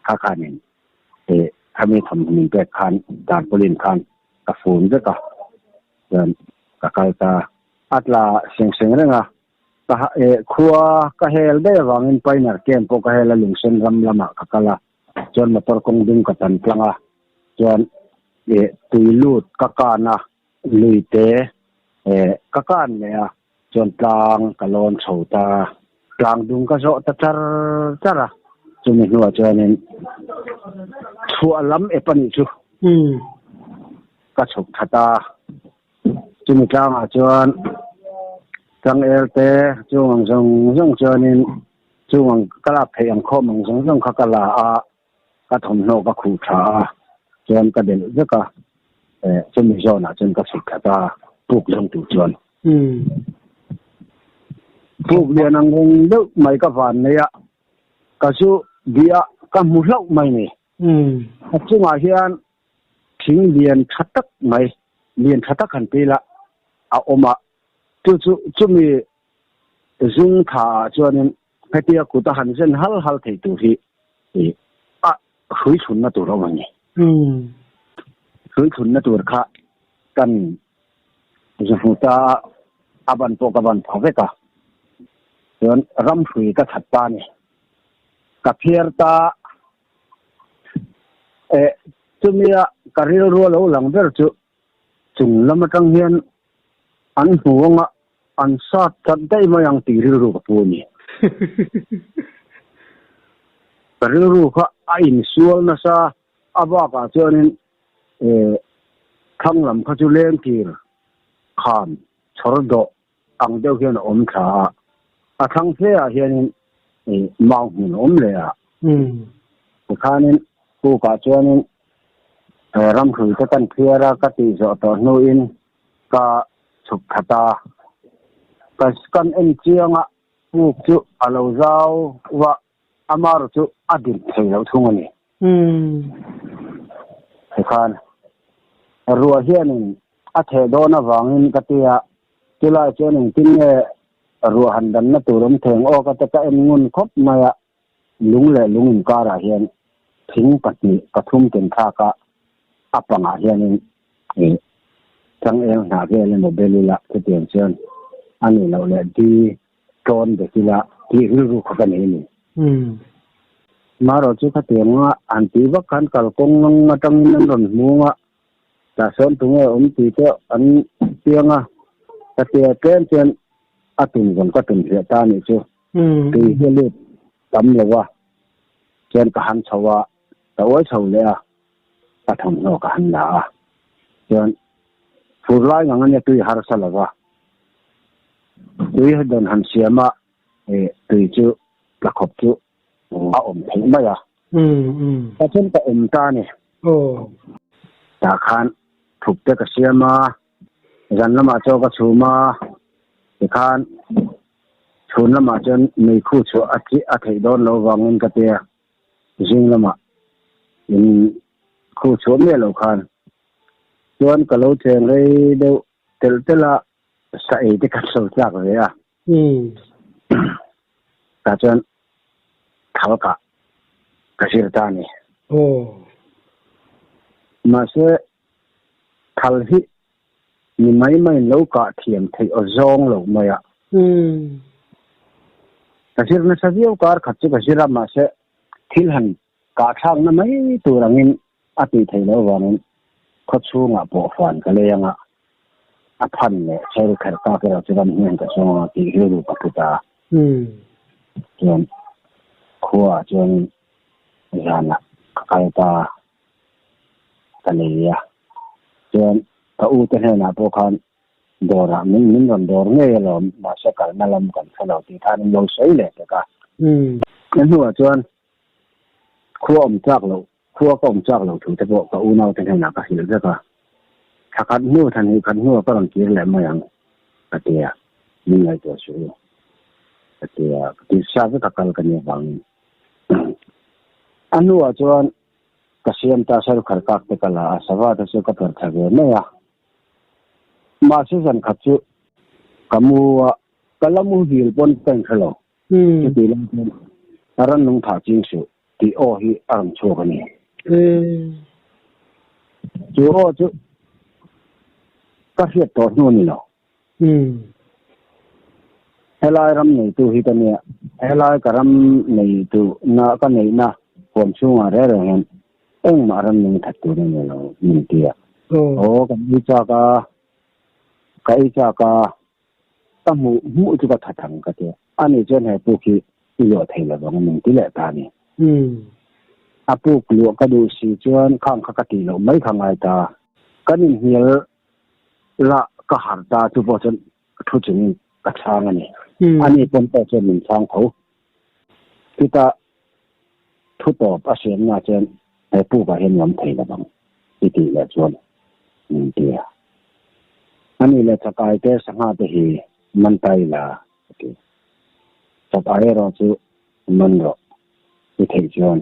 Kha khanin khami thawmhnaw min pek khan tarpaulin khan ka fun vek a, chuan ka kal ta a, tla seng seng reng a. Ka khua ka hel daih avangin Pioneer Camp pawh ka hel a, Lungsen ram lamah ka kal a, chuan motor kawng ding ka tan tlang a, chuan tui lut ka kan a, lui te ka kan leh a, chuan tlang ka lawn chho ta, tlang dung ka zawh ta char char a, chumi hnuah chuanin chhuah lam ep a nih chu ka chhuk that a. Chumi tlangah chuan Changel te chung ang zawng zawng chuanin chung ang ka lak theih ang khawm ang zawng zawng kha ka la a, ka thawmhnaw ka khuh tha a, chuan ka delh vek a, chumi zawnah chuan ka chhuk thla ta puk zawng tur chuan. Puk lian ang reng deuh mai ka van nei a, ka chu bia ka hmu hlauh mai ni. A chungah hian Thing lian tha tak mai, lian tha tak han ti la a awm a, chu chu chumi zung tha ah chuanin hetia kut a han zen hal hal thei tur hi a hrui thlunna tur a awm a ni. Hrui thlunna tur kha kan zu hmu ta a, a ban pawh ka ban pha vek a, chuan ram hrui ka chhat ta a ni. Ka phiar ta. Eh, chumia ka rilru a lo lang ber chu chung lam atang hian an hmu anga an sat chat daih mai ang tih rilru ka pu a ni. Ka rilru kha a insual nasa a bakah chuanin eh thlang lam kha chu lengkir khan chhawr dawh ang deuh hian a awm thla a, a thlang hle ah hianin mau hmun a awm leh a. Tikhanin kukah chuanin ramhrui te kan phiar a, ka tih zawh tawh hnuin ka chhuk thla ta. Ka kan en chiang a, kuk chu a lo zau va, amarawh chu a din thei lo thung a ni. Tikhan ruah hianin a theh dawn avangin ka ti a, chulai chuan engtin nge ruah han danna tur awm theng aw ka te ka en ngun khawp mai a, lung leh lung inkarah hian thing pahnih pathum ken thlak a, a pangah hianin ih changel hnah vel emaw bel ila chutiang chuan a nih loh leh di tlawn bek ila tih rilru kha ka nei a ni. Marawh chu khatianga han tih vak khan kalkawng atangin an rawn hmung a, Tah sawn tunge awm tih te an piang a, ka tia tlem chuan a tum zawng ka tum hliah ta anih chu. Tui hi a lut tam lo a, chuan ka han chho a, ka uai chho leh a, ka thawmhnaw ka han la a, chuan fur lai ngang ania tui harsa lo va, tui dawn han siam a, tui chu tla khawp chu a awm theih mai a. Ka chuan ka awm ta a ni. Tah khan thup te ka siam a, zan lamah chaw ka chhum a, tikhan chhun lamah chuan meikhu chhuah a chi a theih dawn lo vangin ka tia zing lamah in khu chhuah miah lo khan chuan ka lo cheng rei deuh telh telh a, sa ei te ka lo tlak ve a. Tah chuan thal kah ka zir ta a ni. Mahse, thal hi mi mai maiin lo kah thiam theih aw zawng lo mai a. Ka zir nasa viau kar khat chu ka zir a, mahse thil han kah thlakna mai tur angin a tih theih loh avangin khaw chhungah pawh fan ka lei anga a phan leh chher kher tak erawh chu ram hnen ka chuang anga tih rilru ka put a. Chuan khuaah chuan zanah ka kal ta ka lei a, chuan ka u te hnenah pawh khan dawrah min min rawn dawr ngei alawm, mahse kalna lam kan hre lo tih khan an lo sawi leh pek a. A hnuah chuan khua awm chak loh, khua ka awm chak loh thu te pawh ka unau te hnenah ka hrilh vek a. Thla khat hnu, thla hnih khat hnuah ka rawn kir leh mai ang ka ti a, min ngaihtuah suh u ka ti a, ka ti sa vek a kal ka nih avangin. A hnuah chuan ka siam ta sarkhar kak te ka la a, sava te chu ka per thla ve mai a. Mahse zan khat chu ka mu a, ka la muhil pawn ka inhre lo. Chuti lai chuan a rannung thah ching suh tih aw hi a rawn chhuak a ni. Chu aw chu ka hriat tawh hnu a ni lo. Helai ram neitu hi ka nia, helai ka ram neitu na ka neihna huam chhungah reng reng hian engmah ram nung that tur a ni lo min ti a. Aw ka ei chak a, ka ei chak a, ka hmuh hmuh chu ka that ang ka ti a. Ani chuan he puk hi i luah thei lo vang min ti leh ta a ni. A puk luah ka duh si chuan khang kha ka tih loh mai kha ngai ta. Kan inhnial la ka har ta chu pawh chuan thu chungin ka chhang a ni. Ani pawn pawh chuan min chhang tho. Chutah thu tawp a siamna chuan he pukah hian lam thei lo ang i tih leh chuan min ti a. Ani leh chakai te sangha te hi man ta ila a ti. Chakai erawh chu man rawh i theih chuan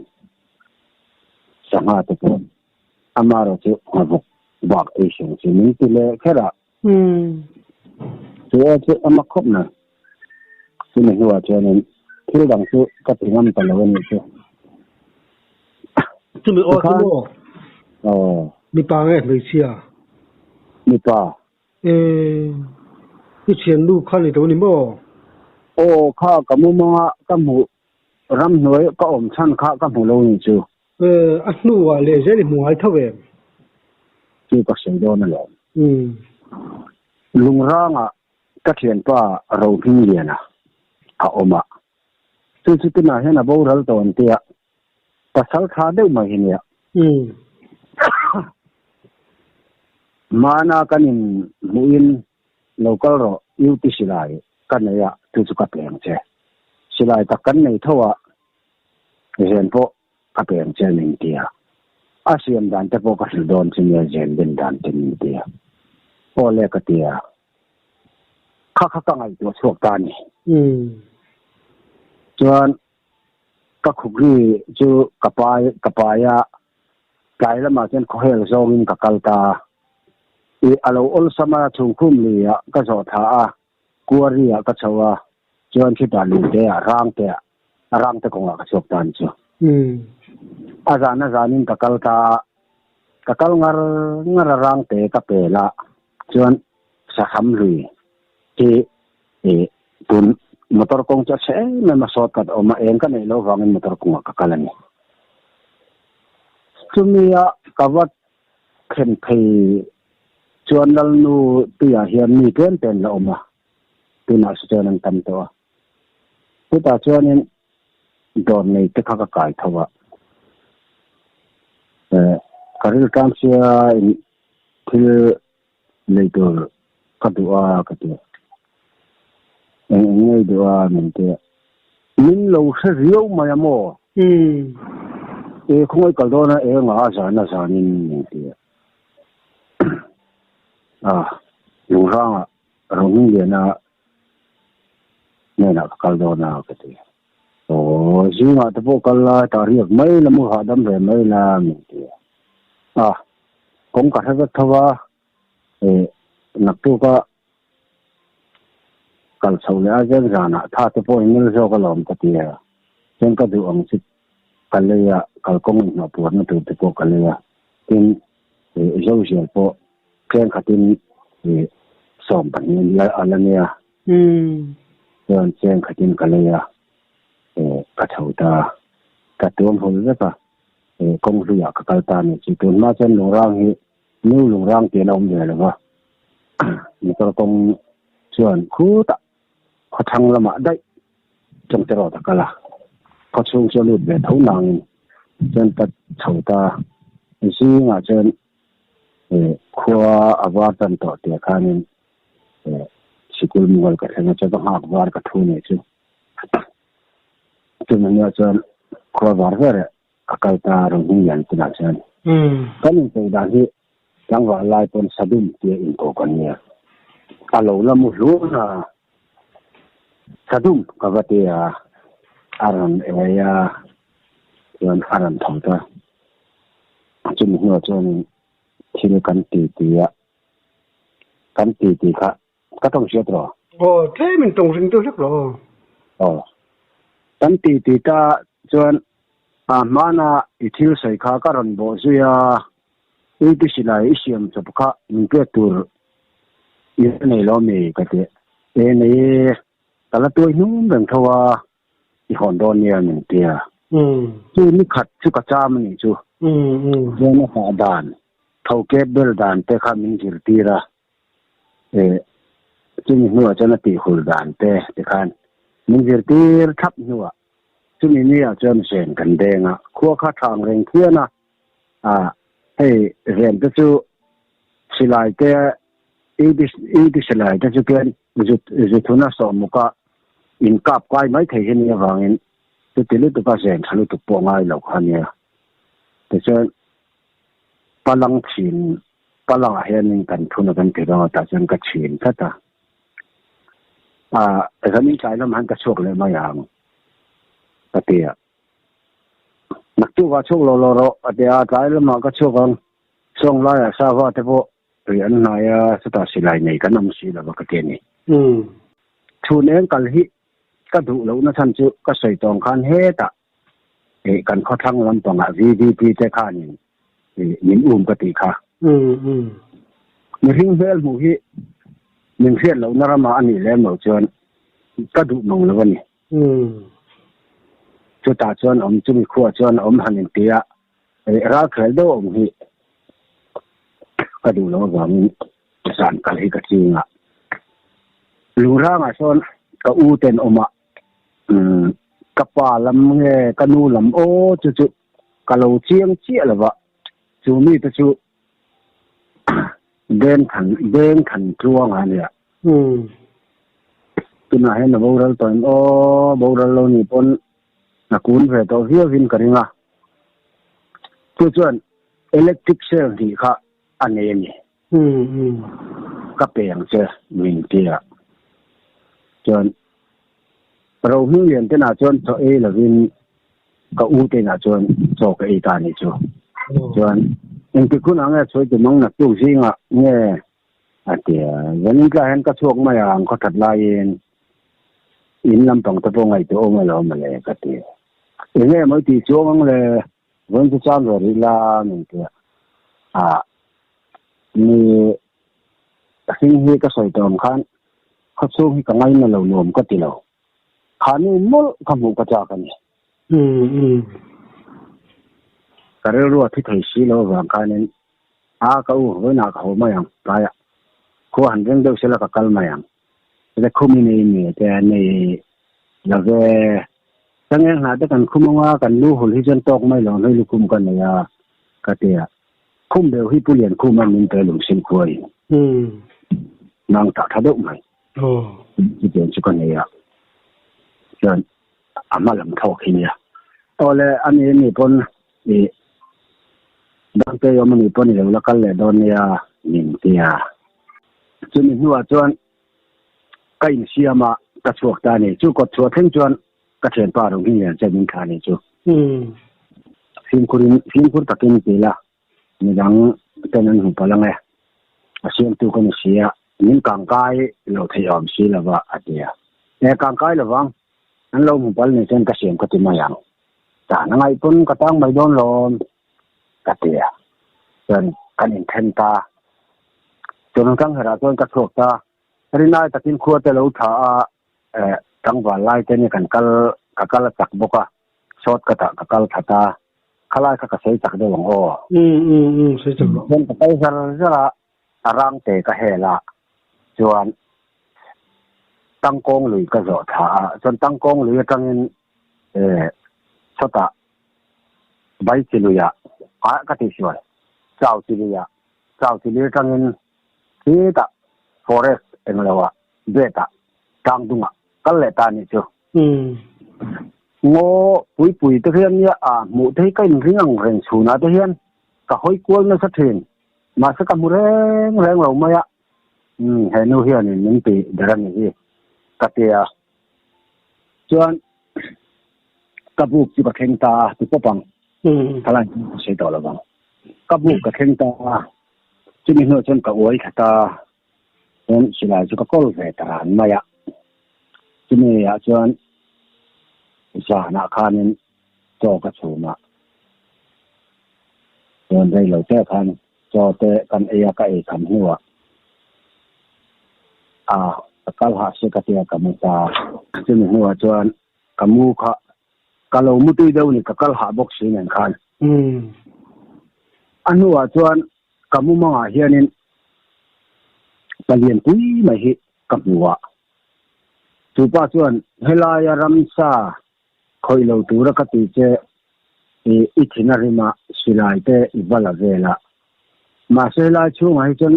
sangha te pawh Amarawh chu nghavuk bak ei hreng chu min ti leh kher a. Chu aw chu a mak khawp mai. Chumi hnuah chuanin thil dang chu ka ti ngam ta lo a nih chu. Chumi aw chu maw? Aw. Mipa nge hmeichhia? Mipa. Ee, i thiannu kha ni lo ni maw? Aw kha ka mumanga ka hmuh ramhnuai ka awm chhan kha ka hmu lo ni chu. Ee, a hnuah leh zel i hmu ngai tho em? Chu ka sawi dawn alawm. Lungrangah ka thianpa Rohmingliana a awm a, chu chu tunah hian a boral tawh an tia, pasal tha deuh mai hi nia. Hmana kan inhmuhin lo kal rawh UT silai ka nei a, chu chu ka peng che. Silai tak kan nei tho a, Zen pawh ka peng che min ti a, a siam dan te pawh ka hrilh dawn chu nia zen den dan te min ti a, aw le ka ti a, kha kha ka ngaihtuah chhuak ta a ni. Chuan ka khukri chu ka pai ka pai a, tlai lamah chuan khawhel zawngin ka kal ta a, ih a lo awlsam a chhungkhum lui ah ka zawh thla a, kuari ah ka chho a, chuan chutah lui te ah rang te ah a rang te kawngah ka chhuak ta ni chu. A zan a zanin ka kal ta a, ka kal ngar ngar a rang te ka pel a, chuan saham lui hi ih tun motor kawng chu a chhe em em a sawt kat a awm a, eng ka neih loh vangin motor kawngah ka kal a ni. Chumi a ka va thlen phei chuan Lalnu tuiah hian mi tlem te an la awm a, tunah saw chuan an tam tawh a. Chutah chuanin dawr nei te kha ka kai tho a, eh ka rilṭam sia in thil lei tur ka duh a ka ti a, eng eng ngei duh a min ti a, min lo hre riau mai a maw? E khawngaih kal dawn a eng a zan a zanin min ti a, a Lungrangah Rohmingliana hnenah ka kal dawn a ka ti. Aw, zingah te pawh kal la, hetah riak mai la, mu hahdam ve mai la min ti a. A, kawng ka hre vek tho va, eh, naktuka kal chho leh a zeng zanah tha te pawh in nel zawk alawm ka ti a. Chuan ka duh ang chu ka lei a, kalkawng inhnawh puarna tur te pawh ka lei a. Tin, eh, Zozial pawh Chengkhatin i 12 a la nia. Chuan chengkhatin ka lei a. Ka chho ta, ka tuam hawl vek a, kawng hluiah ka kal ta a nih chu. Tun hma chuan lungrang hi nu lungrang tih a la awm ve lo va, motor kawng chuan khutah khawthlang lamah daih chawngte rawt a kal a, khawchhung chu a lut ve tho nangin chuan ka chho ta. Zingah chuan khua a var tan tawh tih ah khanin sikul mual ka thleng a, chuan ka nghak var ka thu nih chu. Chumi hnuah chuan khua var ber a kal ta rawn hming lian tunah chuan kan inchei dan hi tlangval lai pawn sadum tia inko kan nia. A lo la mu hlun a, sadum ka va ti a, a rawn ei a, chuan a rawn tho ta. Chumi hnuah chuan thil kan ti ti a, kan ti ti kha Ka tawng hriat rawh. Aw, tlem in tawng ring deuh hlek rawh aw. Aw. Kan ti ti ta chuan a hmana i thil sawi kha ka rawn bawh zui a, i ti silai i siam chawp kha min pek tur i la nei lo mi ka ti. E nei e, ka la tuai hnum reng tho a, i hawn dawn nia min ti a. Chu ni khat chu ka cham a nih chu. Chuan a hah dan, tho kep bel dan te kha min zirtir a. Chumi hnuah chuan a tihhul dan te tikhan min zirtir thlap hnuah chumi niah chuan zen kan deng a, khua kha tha ang reng khian a, hei zen te chu silai te i silai te chu khian zuthuna sawhmuka inkap kai mai thei hi nia vangin chuti lutuka zen tha lutuk pawh ngai lo kha nia. Tichuan palang chhin Palangah hianin kan thuna kan ti dawn a tah chuan ka chhin tlat a. Ah, zanin tlai lamah hian ka chhuak leh mai ang ka ti a. Naktukah chhuak lo lo rawh a ti a, tlai lamah ka chhuak ang. Sawng laiah sava te pawh ri an hnai a, chutah silai nei kan awm si lova ka ti a ni. Chhun eng kal hi ka duh lohna chhan chu ka sawi tawng khan hetah kan khawthlang lampangah VDP te khanin min um ka tih kha. Mihring hmel hmuh hi min hriat lohna ramah a nih lem loh chuan ka duh mang lo a ni. Chutah chuan awm chumi khuaah chuan awm han inti a, ralkhel deuh awm hi ka duh loh avangin zan kal hi ka ching a. Lungrangah sawn ka u ten awmah ka pa lam nge ka nu lam aw chu chu ka lo chiang chiah lo va, chu mite chu Deng Than Deng Than Tluanga a nia. Tunah hian a boral tawh em aw, boral lo nih pawn a kun ve tawh viau in ka ring a. Chu chuan electric cell hnih kha a nei a ni. Ka pe ang che min ti a. Chuan Rohming lian te nah chuan chaw ei lovin ka u te nah chuan chaw ka ei ta a nih chu. Chuan engtik hunah nge sawi tum ang naktuk zingah nge a ti a. Zanin tlaiah hian ka chhuak mai ang khaw that laiin in lampang te pawh ngaihtuah awm alawm mawle ka ti a. Enge maw i tih chuang ang le Vawiin chu chang ve rih la min ti a, ah mi hring hi ka sawi tawh ang khan khawchhung hi ka ngaina lo nuam ka ti lo, khani mawlh ka hmuh ka chak a ni. Ka rilru a thi thei si lo avang khanin a ka u vawiinah ka haw mai ang tlaiah khua han reng deuh sela ka kal mai ang. Chute khum i nei mi te a nei lo ve. Changel hna te kan khum anga kan lu hul hi chuan tawk mai lo hlui lukhum ka nei a ka ti a. Khum beuh hi Pu Liankhum a min pe lungsin khua in. Nang tah tha deuh mai. Chutiang chu ka nei a. Chuan a hma lam thawk hi nia. Awle a ni ni pawn i dangte awm a nih pawn i lo la kal leh dawn nia min ti a. Chumi hnuah chuan ka insiam a, ka chhuak ta a ni. Chu kawt chhuah thleng chuan ka thianpa Rohing lian chuan min thlah a ni chu. Fimkhurin, fimkhur takin ti la, midang ten an hmu palh ang e. A siamtu ka ni si a, min kangkai lo thei awm si lo va, a ti a. E, kangkai lo vang, an lo hmu palh ni chuan ka siam ka ti mai ang. Tan a ngaih pawn ka tang mai dawn lawm. Ka ti a, chuan kan inthen ta. Chuan Kangherah chuan ka chhuak ta. Rinai takin khua te lo tha a, tlangval lai te nia kan kal ka kal a chak bawk a, shortcut ah ka kal that a, khalai kha ka sawi chak deuh ang aw. Umm umm umm sawi chak rawh. Chuan ka kal zar zar a, a rang te ka hel a, chuan Tangkawng lui ka zawh thla a, chuan Tangkawng lui atangin eh sawtah Bai chi luiah ah ka tihsual, Chau chi luiah, Chau chi lui atangin khitah forest englo ah gate ah tlang dungah kal leh ta anih chu. Ngaw pui pui te hian nia ah hmuh te hi ka inring ang reng chhunah te hian ka hawi kual nasa thin. Mahse ka hmu reng reng lo mai a, umm he nu hianin min ti ber a nih hi ka ti a. Chuan ka buk chu ka thleng ta a ti pawp ang, thalai chu ka sawi tawh lo vang. Ka buk ka thleng ta a, chumi hnuah chuan ka uai thla ta a, chuan silai chu ka kawl ve ta ran mai a. Chumi ah chuan zanah khanin chaw ka chhum a, chuan rei lo te khan chaw te kan ei a, ka ei kham hnuah a ka kal hah se ka tia ka mu ta. Chumi hnuah chuan ka mu kha ka lo mu tui deuh ni, ka kal hah bawk si nen khan. A hnuah chuan ka mu mangah hianin palian pui mai hi ka hmu a, chupa chuan helaia ramsa Khawih lo tura ka ti che i i thin a rima silai te i va la vel a. Mahse helai chhungah hi chuan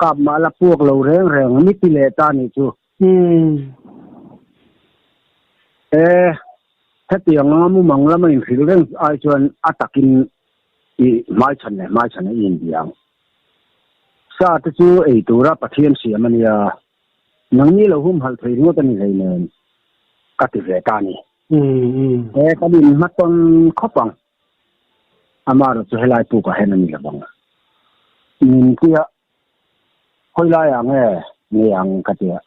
kap mah la puak lo reng reng mi ti leh ta nih chu. E, hetiang anga mumang lama inhrilh reng ai chuan a takin i hmaichhan leh hmaichhan a i inbiang. Sa te chu ei tura Pathian siam a nia. Nangni lo humhalh thei ringawt a ni hlei nen ka ti ve ta a ni. He kan inhmatawn khawp ang. Amaherawh chu helai pukah hian a ni lo vang. Min tia hawi laiah nge nei ang ka tia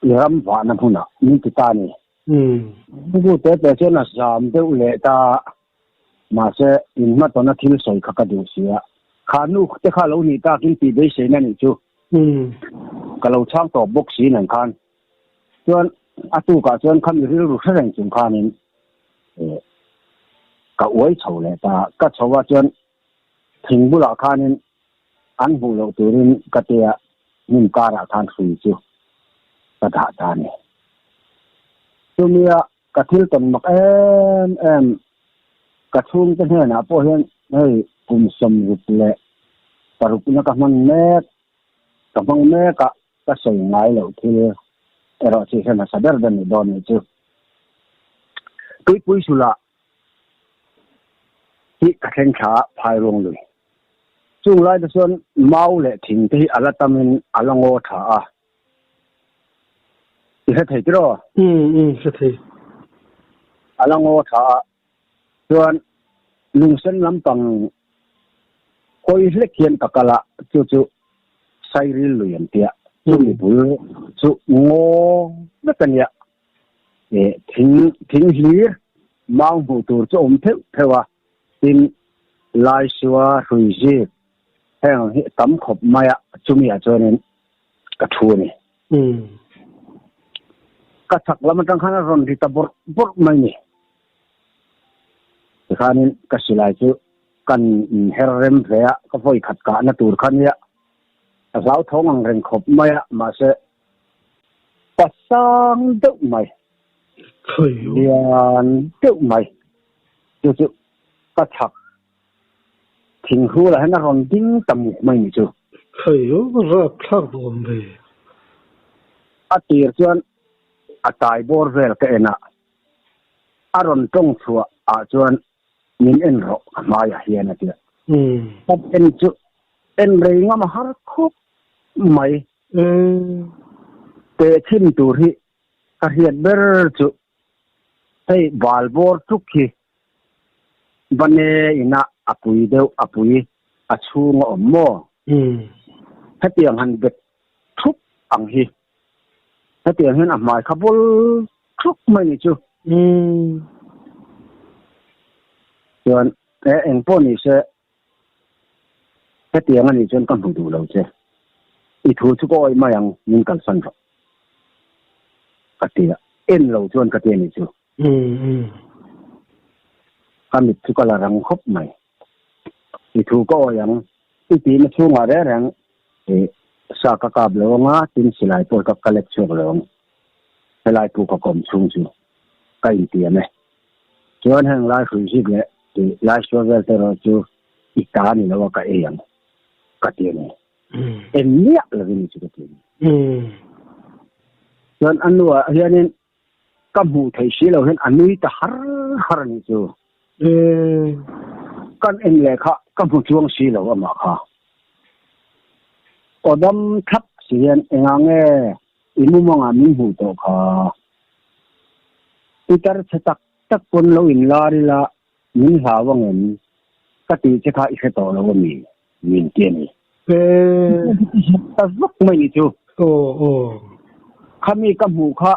i ram vahna hmunah min ti ta a ni. Pu te te chuan a zam deuh leh ta mahse inhmatawna thil sawi kha ka duh si a. Kha nu te kha lo nih takin tih beiseina nih chu Ka lo chhang tawp bawk si nen khan chuan a tukah chuan khami rilru hre reng chung khanin ka uai chho leh ta. Ka chho a chuan thing bulah khanin an hmuh loh turin ka tia hnim karah khan hrui chu ka dah ta a ni. Chumia ka thil tawn mak em em ka chhungte hnenah pawh hian hei kum 66 na ka hman mek ka hmang mek a ka sawi ngai loh thil erawh chu hre hmasa ber ber ni dawn ni chu tuipui sulah hi ka thleng thla a phai ruang lui chung lai te chuan mau leh thing te hi a la tamin a la ngaw tha a. I hre thei tiraw? Umm umm hre thei. A la ngaw tha a, chuan lungsen lampang hawi hlek hian ka kal a, chu chu Sairil lui an tia, chumi bul chu ngaw vek a nia, eh thing thing hlir mau hmuh tur chu a awm pheuh pheuh a, tin Laisua hrui zik heng ang hi tam khawp mai a, chumi ah chuanin ka thu a ni. Ka chak lam atang khan a rawn ri ta bawrh bawrh mai ni. Tikhanin ka silai chu kan her rem ve a, ka vawi khat kahna tur kha nia. A hlauthawng ang reng khawp mai a, mahse pa sang deuh mai, lian deuh mai chu chu ka chak Thing hrulah hian a rawn ding ta muk mai ni chu. Khaio rap thlak duh awm ve. A tir chuan a tai bawr vel ka en a, a rawn tawng chhuah ah chuan min en rawh ka hmaiah hian a ti a. Ka en chu en rei ngam a har khawp mai. Teh chhin tur hi ka hriat ber chu hei bal bawr tluk hi Bane inah a pui deuh a pui a chhung a awm maw? Hetiang han bet thup ang hi. Hetiang hian a hmai kha bawl thup mai ni chu. Chuan e eng pawh ni se hetiang a nih chuan ka hmu duh lo che. I thu chu ka awih mai ang min kalsan rawh. Ka ti a, en lo chuan ka ti a ni chu. Ka mit chu ka la rang khawp mai. I thu ka awi ang. I tihna chhungah reng reng i sa ka kap lo anga tin silai pawh ka ka lek chhuak lo ang. Helai pu ka kawm chhung chu ka intiam e. Chuan heng lai hrui zik leh tih lai sual vel te erawh chu i ta ni lo a ka ei ang ka ti a ni. En miah lovin chu ka ti a ni. Chuan a nuah hianin ka hmuh theih si lo hian a nui ta har har a nih chu. Kan en leh kha ka hmu chuang si lo amah kha. Aw dam thlap si hian engah nge i mumangah min hmuh tawh kha. Pitar chhe tak tak pawn lo inlar ila min hlau angem ka tih che kha i hre tawh lo a mi min ti a ni. Ta vak mai ni chu. Khami ka hmuh kha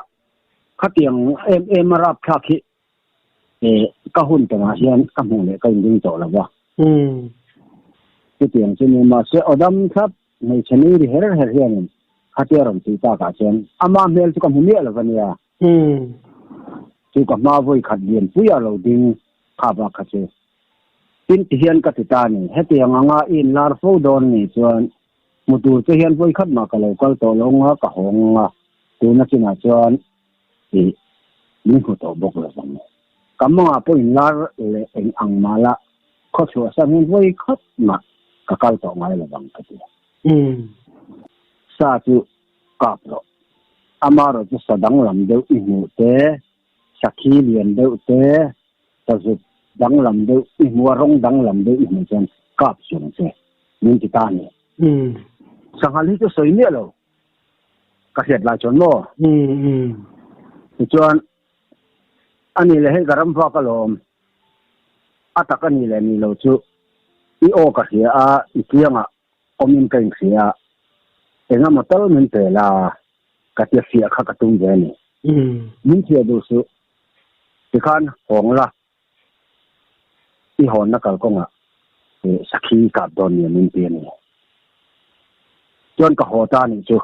khatiang em em a rapthlak hi ka hun tawngah hian ka hmuh leh ka inring tawh lo va. Chutiang chu ni mahse aw dam thlap hmeichhe nui ri her her hianin khatia rawn tih takah chuan ama hmel chu ka hmu miah lo va nia. Chu ka hma vawi khat lian pui a lo ding kha bak kha chu. Tin ti hian ka ti ta a ni. Hetiang anga i inlar fo dawn ni chuan hmu tur che hian vawi khat mah ka lo kal tawh lo nga ka hawng a, tuna chinah chuan i min hmu tawh bawk lo vang. Ka mangah pawh inlar leh eng ang mah la khawchhuah san hian vawi khat mah ka kal tawh ngai lo vang ka ti a. Sa chu kap rawh. Amaherawh chu sa danglam deuh i hmuh te, sakhi lian deuh te, sazuk danglam deuh i hmuh a, rawng danglam deuh i hmuh chuan kap suang che min ti ta a ni. Sanghal hi chu sawi miah lo ka hriat lai chuan maw? Tichuan a ni leh hei ka ram vak alawm, a tak a ni leh ni lo chu i aw ka hria a, i kiangah awmin ka inhria a, engemaw tal min pe la ka tia fiah kha ka tum ve a ni. Min fiah duh suh, tikhan hawng la, i hawnna kalkawngah sakhi kap dawn nia min ti a ni. Chuan ka haw ta a nih chu.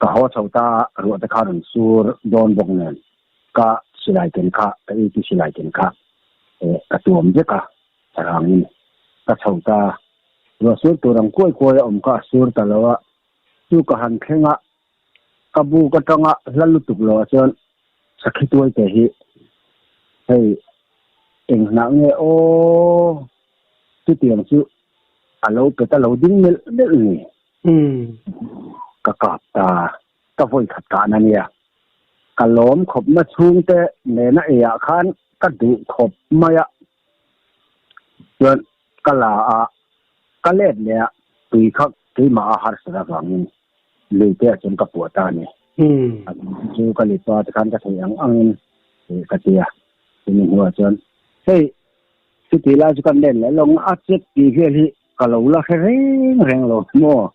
Ka haw chho ta a, ruah te kha rawn sur dawn bawk nen ka silai ken kha, ka iti silai ken kha ka tuam vek a, sarangin ka chho ta. Ruah sur tur ang kuai kuai a awm kha a sur ta lo a, chu ka han thleng a, ka buk atanga hla lutuk lo ah chuan sakhi tuai te hi hei eng hnah nge aw chutiang chu a lo pe ta lo ding melh melh ni. Ka kap ta, ka vawi khat kahna nia. Ka lawm khawpna chhungte nena eiah khan ka duh khawp mai a, chuan ka la a, ka let leh a, tui kha keimah a harsat avangin lui te ah chuan ka puah ta a ni. A chu ka lipa te khan ka theih ang angin ka ti a, chumi hnuah chuan hei chuti lai chu kan len leh lawng a chet tih vel hi ka lo la hre reng reng lo maw?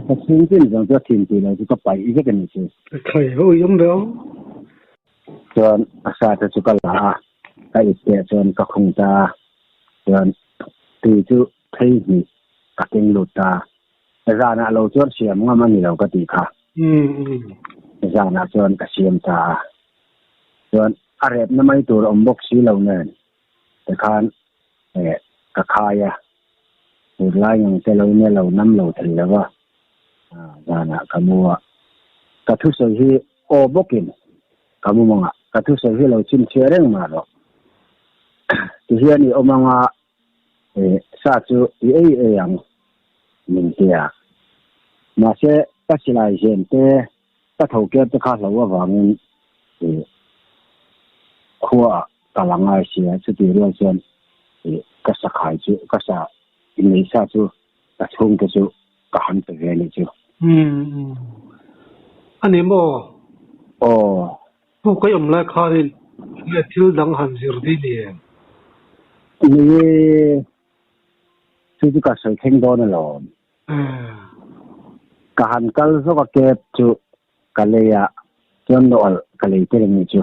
Ka chhung chin zawng chu a thin tih lo chu ka paih vek a ni chu. Thlai ho i awm ve aw. Chuan a sa te chu ka la a, ka ip teh chuan ka khung ta a, chuan tui chu phei hnih ka keng lut ta a. Zanah lo chuan siam ngam a ni lo ka tih kha. Zanah chuan ka siam ta a, chuan a repna mai tur awm bawk si lo nen tikhan ka khai a, tur lai ngang te lo nia lo nam lo thei lo va, zanah ka mu a, ka thusawi hi aw bawkin ka mu mawng a, ka thusawi hi lo chhinchhiah reng mah rawh. Tihian i awm anga sa chu i ei ei ang min ti a, mahse ka silai zen te ka tho ker te kha hlo avangin khuaah ka la ngai sia, chutih rual chuan ka sakhai chu ka sa inneih sa chu ka chhungte chu ka han pe ve anih chu. Umm a ni maw? Aw. Puk a awm lai khanin enge thil dang han zir dih ni em? Ni e, chu chu ka sawi thleng dawn alawm. Ka han kal zawk a cab chu ka lei a, chuan nawh ka lei tel anih chu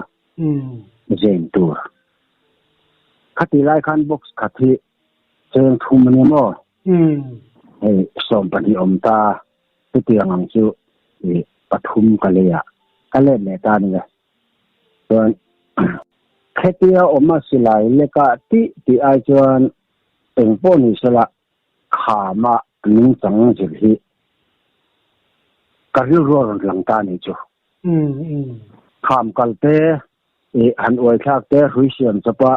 zeng tur. Khati lai khan box khat hi cheng thum ania maw? Hei 12 awm ta, chutiang ang chu 3 ka lei a, ka let leh ta ania. Chuan khetia awm a silai leka tih tih ai chuan eng pawh ni sela khama nungchang zir hi ka rilru a rawn lang ta a nih chu. Kham kal te, han uai thlak te, hrui siam chawpa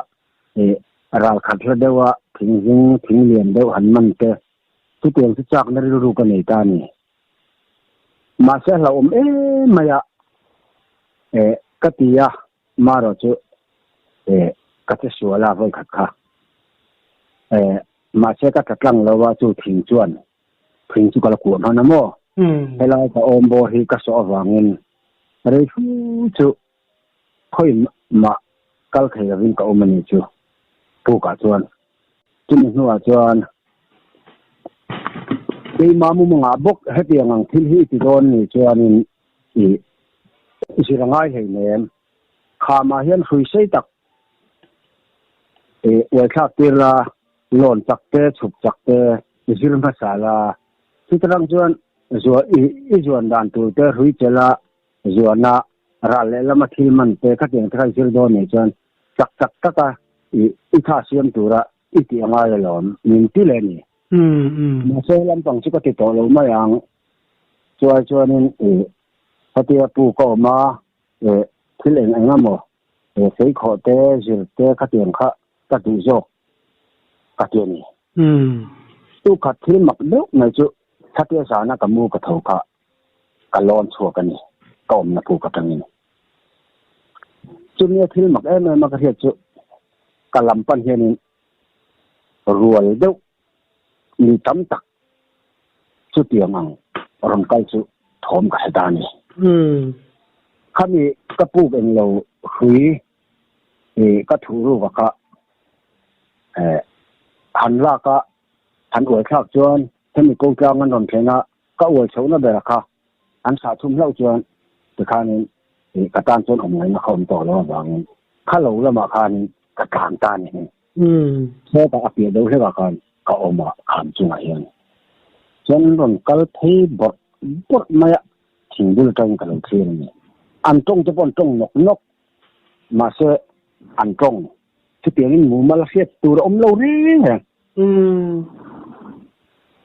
ral khat hla deuha thing zing, thing lian deuh han man te, chutiang chu chakna rilru ka nei ta a ni. Mahse hlauhawm em mai a, ka ti a, marawh chu ka che sual a vawikhat kha. Mahse ka tla tlang lo a, chu thing chuan thing chu ka la kuah hman a maw? Helai ka awm bawr hi ka sawh avangin rei fu chu khawi mah kal thei lovin ka awm a ni chu pukah chuan. Chumi hnuah chuan keimah mumangah bawk hetiang ang thil hi i ti dawn ni chuanin i zir a ngai hleinem. Khamah hian hrui sei tak i uaithlak tir la, lawn chak te, chhuk chak te i zir hmasa la. Chutarang chuan i zuan dan tur te hrui chela zuana ral lehlama thil man te khatiang te kha i zir dawn nih chuan chak chak taka i tha siam tura i tih a ngai alawm min ti leh a ni. Mahse lampang chu ka ti tawh lo mai ang. Chuai chuanin i khatia pu ka awm a, thil eng eng emaw feikhawh te, zir te khatiang kha ka duh zawk ka ti a ni. Tu khat thil mak deuh mai chu khatia zana ka mu ka tho kha ka lawn chhuak a ni, ka awmna puk atangin. Chumi a thil mak em em a ka hriat chu ka lam pan hianin rual deuh mi tam tak chutiang ang rawn kal chu thawm ka hre ta a ni. Khami ka puk englo hrui ka thuh ruk a kha han lak a han uai thlak chuan hemi ko tlang an rawn thleng a, ka uai chhohna ber a kha an sah thum hlauh chuan tikhanin ka tan chuan awm ngaihna kha awm tawh lo avangin kha lo lamah khanin ka tlan ta a ni hi. Sawtah a piah deuh hlekah khan ka awm a, kham chungah hian chuan an rawn kal phei bawrh bawrh mai a, thingbul atangin ka lo thlir a ni. An tawng te pawh an tawng nawk nawk, mahse an tawng chutiangin mumal hriat tur a awm lo reng reng.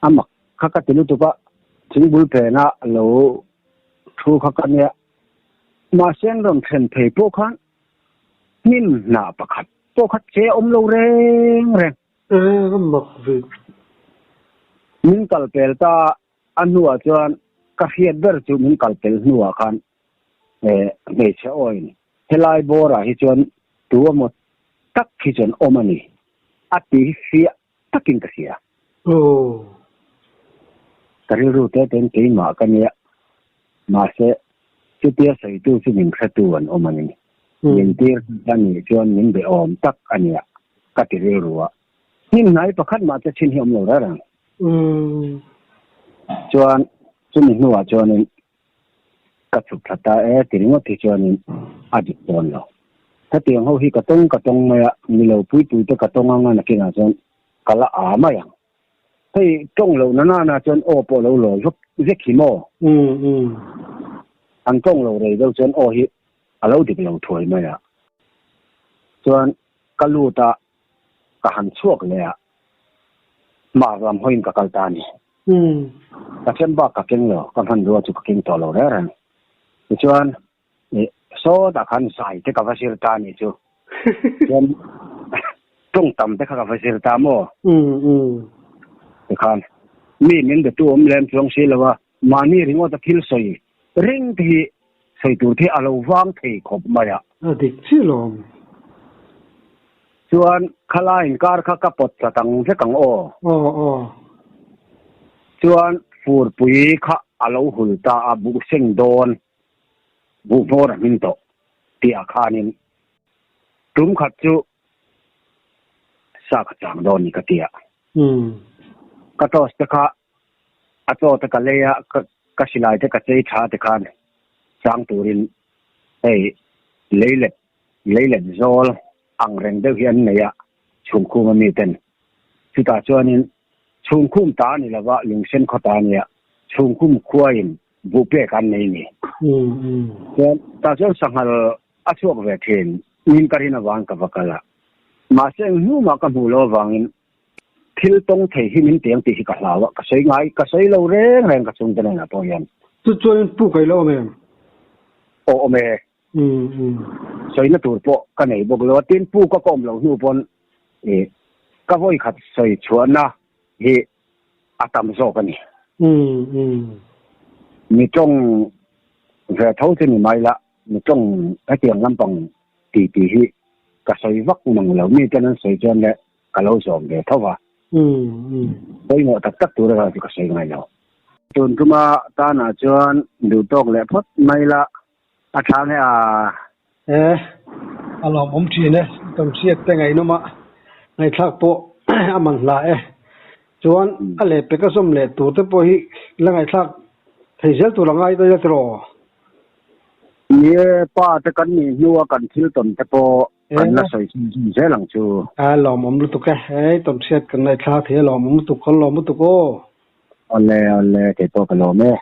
A mak kha ka ti lutuk a, thingbul phena lo thu kha ka nia. Mahse an rawn thlen phei pawh khan hnim hnah pakhat pawh kha che a awm lo reng reng. A mak ve. Min kal pel ta a hnuah chuan ka hriat ber chu min kal pel hnuah khan hmeichhe awiin helai bawrah hi chuan tu emaw tak hi chuan awm a ni a ti hi fiah takin ka hria. Ka rilru te tein keimah ka nia, mahse chutia sawitu chu min hretu an awm a ni. Min tir a nih chuan min be awm tak a nia ka ti rilru a. Hnim hnai pakhat mah che chhin hi awm lo reng reng. Chuan chumi hnuah chuanin Ka chhuk thla ta e ti ringawt hi chuanin a dik dawn lo. Hetiang ho hi ka tawng ka tawng mai a, milo puipuite ka tawng anga nakinah chuan ka la aa mai ang. Hei tawng loh na nana chuan aw pawh lo lawi vek vek hi maw? An tawng lo rei deuh chuan aw hi a lo dik lo thuai mai a. Chuan ka lut a, ka han chhuak leh a, hmar lam hawiin ka kal ta a ni. Ka chem bak ka keng lo, ka hmanrua chu ka keng tawh lo reng reng. Tichuan, sawtah khan zai te ka va zir ta a nih chu. Chuan tawng tam te kha ka va zir ta maw? Tikhan, mi min betu awm lem chuang si lo a, mahni ringawta thil sawi reng te hi sawi tur te hi a lo vang thei khawp mai a. A dik chiah lo awm. Chuan khalai inkar kha ka pawt tlat ang vek ang aw. Aw aw. Chuan furpui kha a lo hul ta a, buh seng dawn, buh hmawr a hming tawh tih ah khanin tum khat chu sa ka chang dawn ni ka ti a. Ka toss te kha a chaw te ka lei a, ka silai te ka chei tha te khan chang turin hei leilet Leilet zawl ang reng deuh hi an nei a, chhungkhum a mi ten. Chutah chuanin chhungkhum ta a ni lova, lungsen khaw ta a nia, chhungkhum khuain buh pek an nei ni. Chuan tah chuan sanghal a chhuak ve thin niin ka rin avang ka va kal a. Mahse eng hnumah ka hmuh loh avangin thil tawng thei hi min tiang tih hi ka hlau a, ka sawi ngai, ka sawi lo reng reng ka chhungte hnenah pawh hian. Chu chuanin puk a ilo awm em? Aw awm e. Sawina tur pawh ka nei bawk lo a, tin puk a ka awm loh hnu pawn ih ka vawi khat sawi chhuahna hi a tam zawk a ni. Mi tawng ve tho chu ni mai la, mi tawng hetiang lampang ti tih hi ka sawi vak mang lo, mi ten an sawi chuan le ka lo zawm ve tho va. Pawimawh tak tak tur erawh chu ka sawi ngai lo. Tun tuma tanah chuan duh tawk leh phawt mai la, a tha nge a? E, a lawmawm thin e, kan hriat te ngaihnawm a, ngaihthlak pawh a man hla e. Chuan a lehpek a zawm leh tur te pawh hi la ngaihthlak thei zel tur a ngai daih a tiraw? Ni e, pa te kan nih hnua kan thil tawn te pawh kan la sawi chhun chhun zel ang chu. A lawmawm lutuk e, hei tawn hriat kan ngaihthlak thei a lawmawm lutuk, kan lawm lutuk aw. Awle, awle, kei pawh ka lawm e.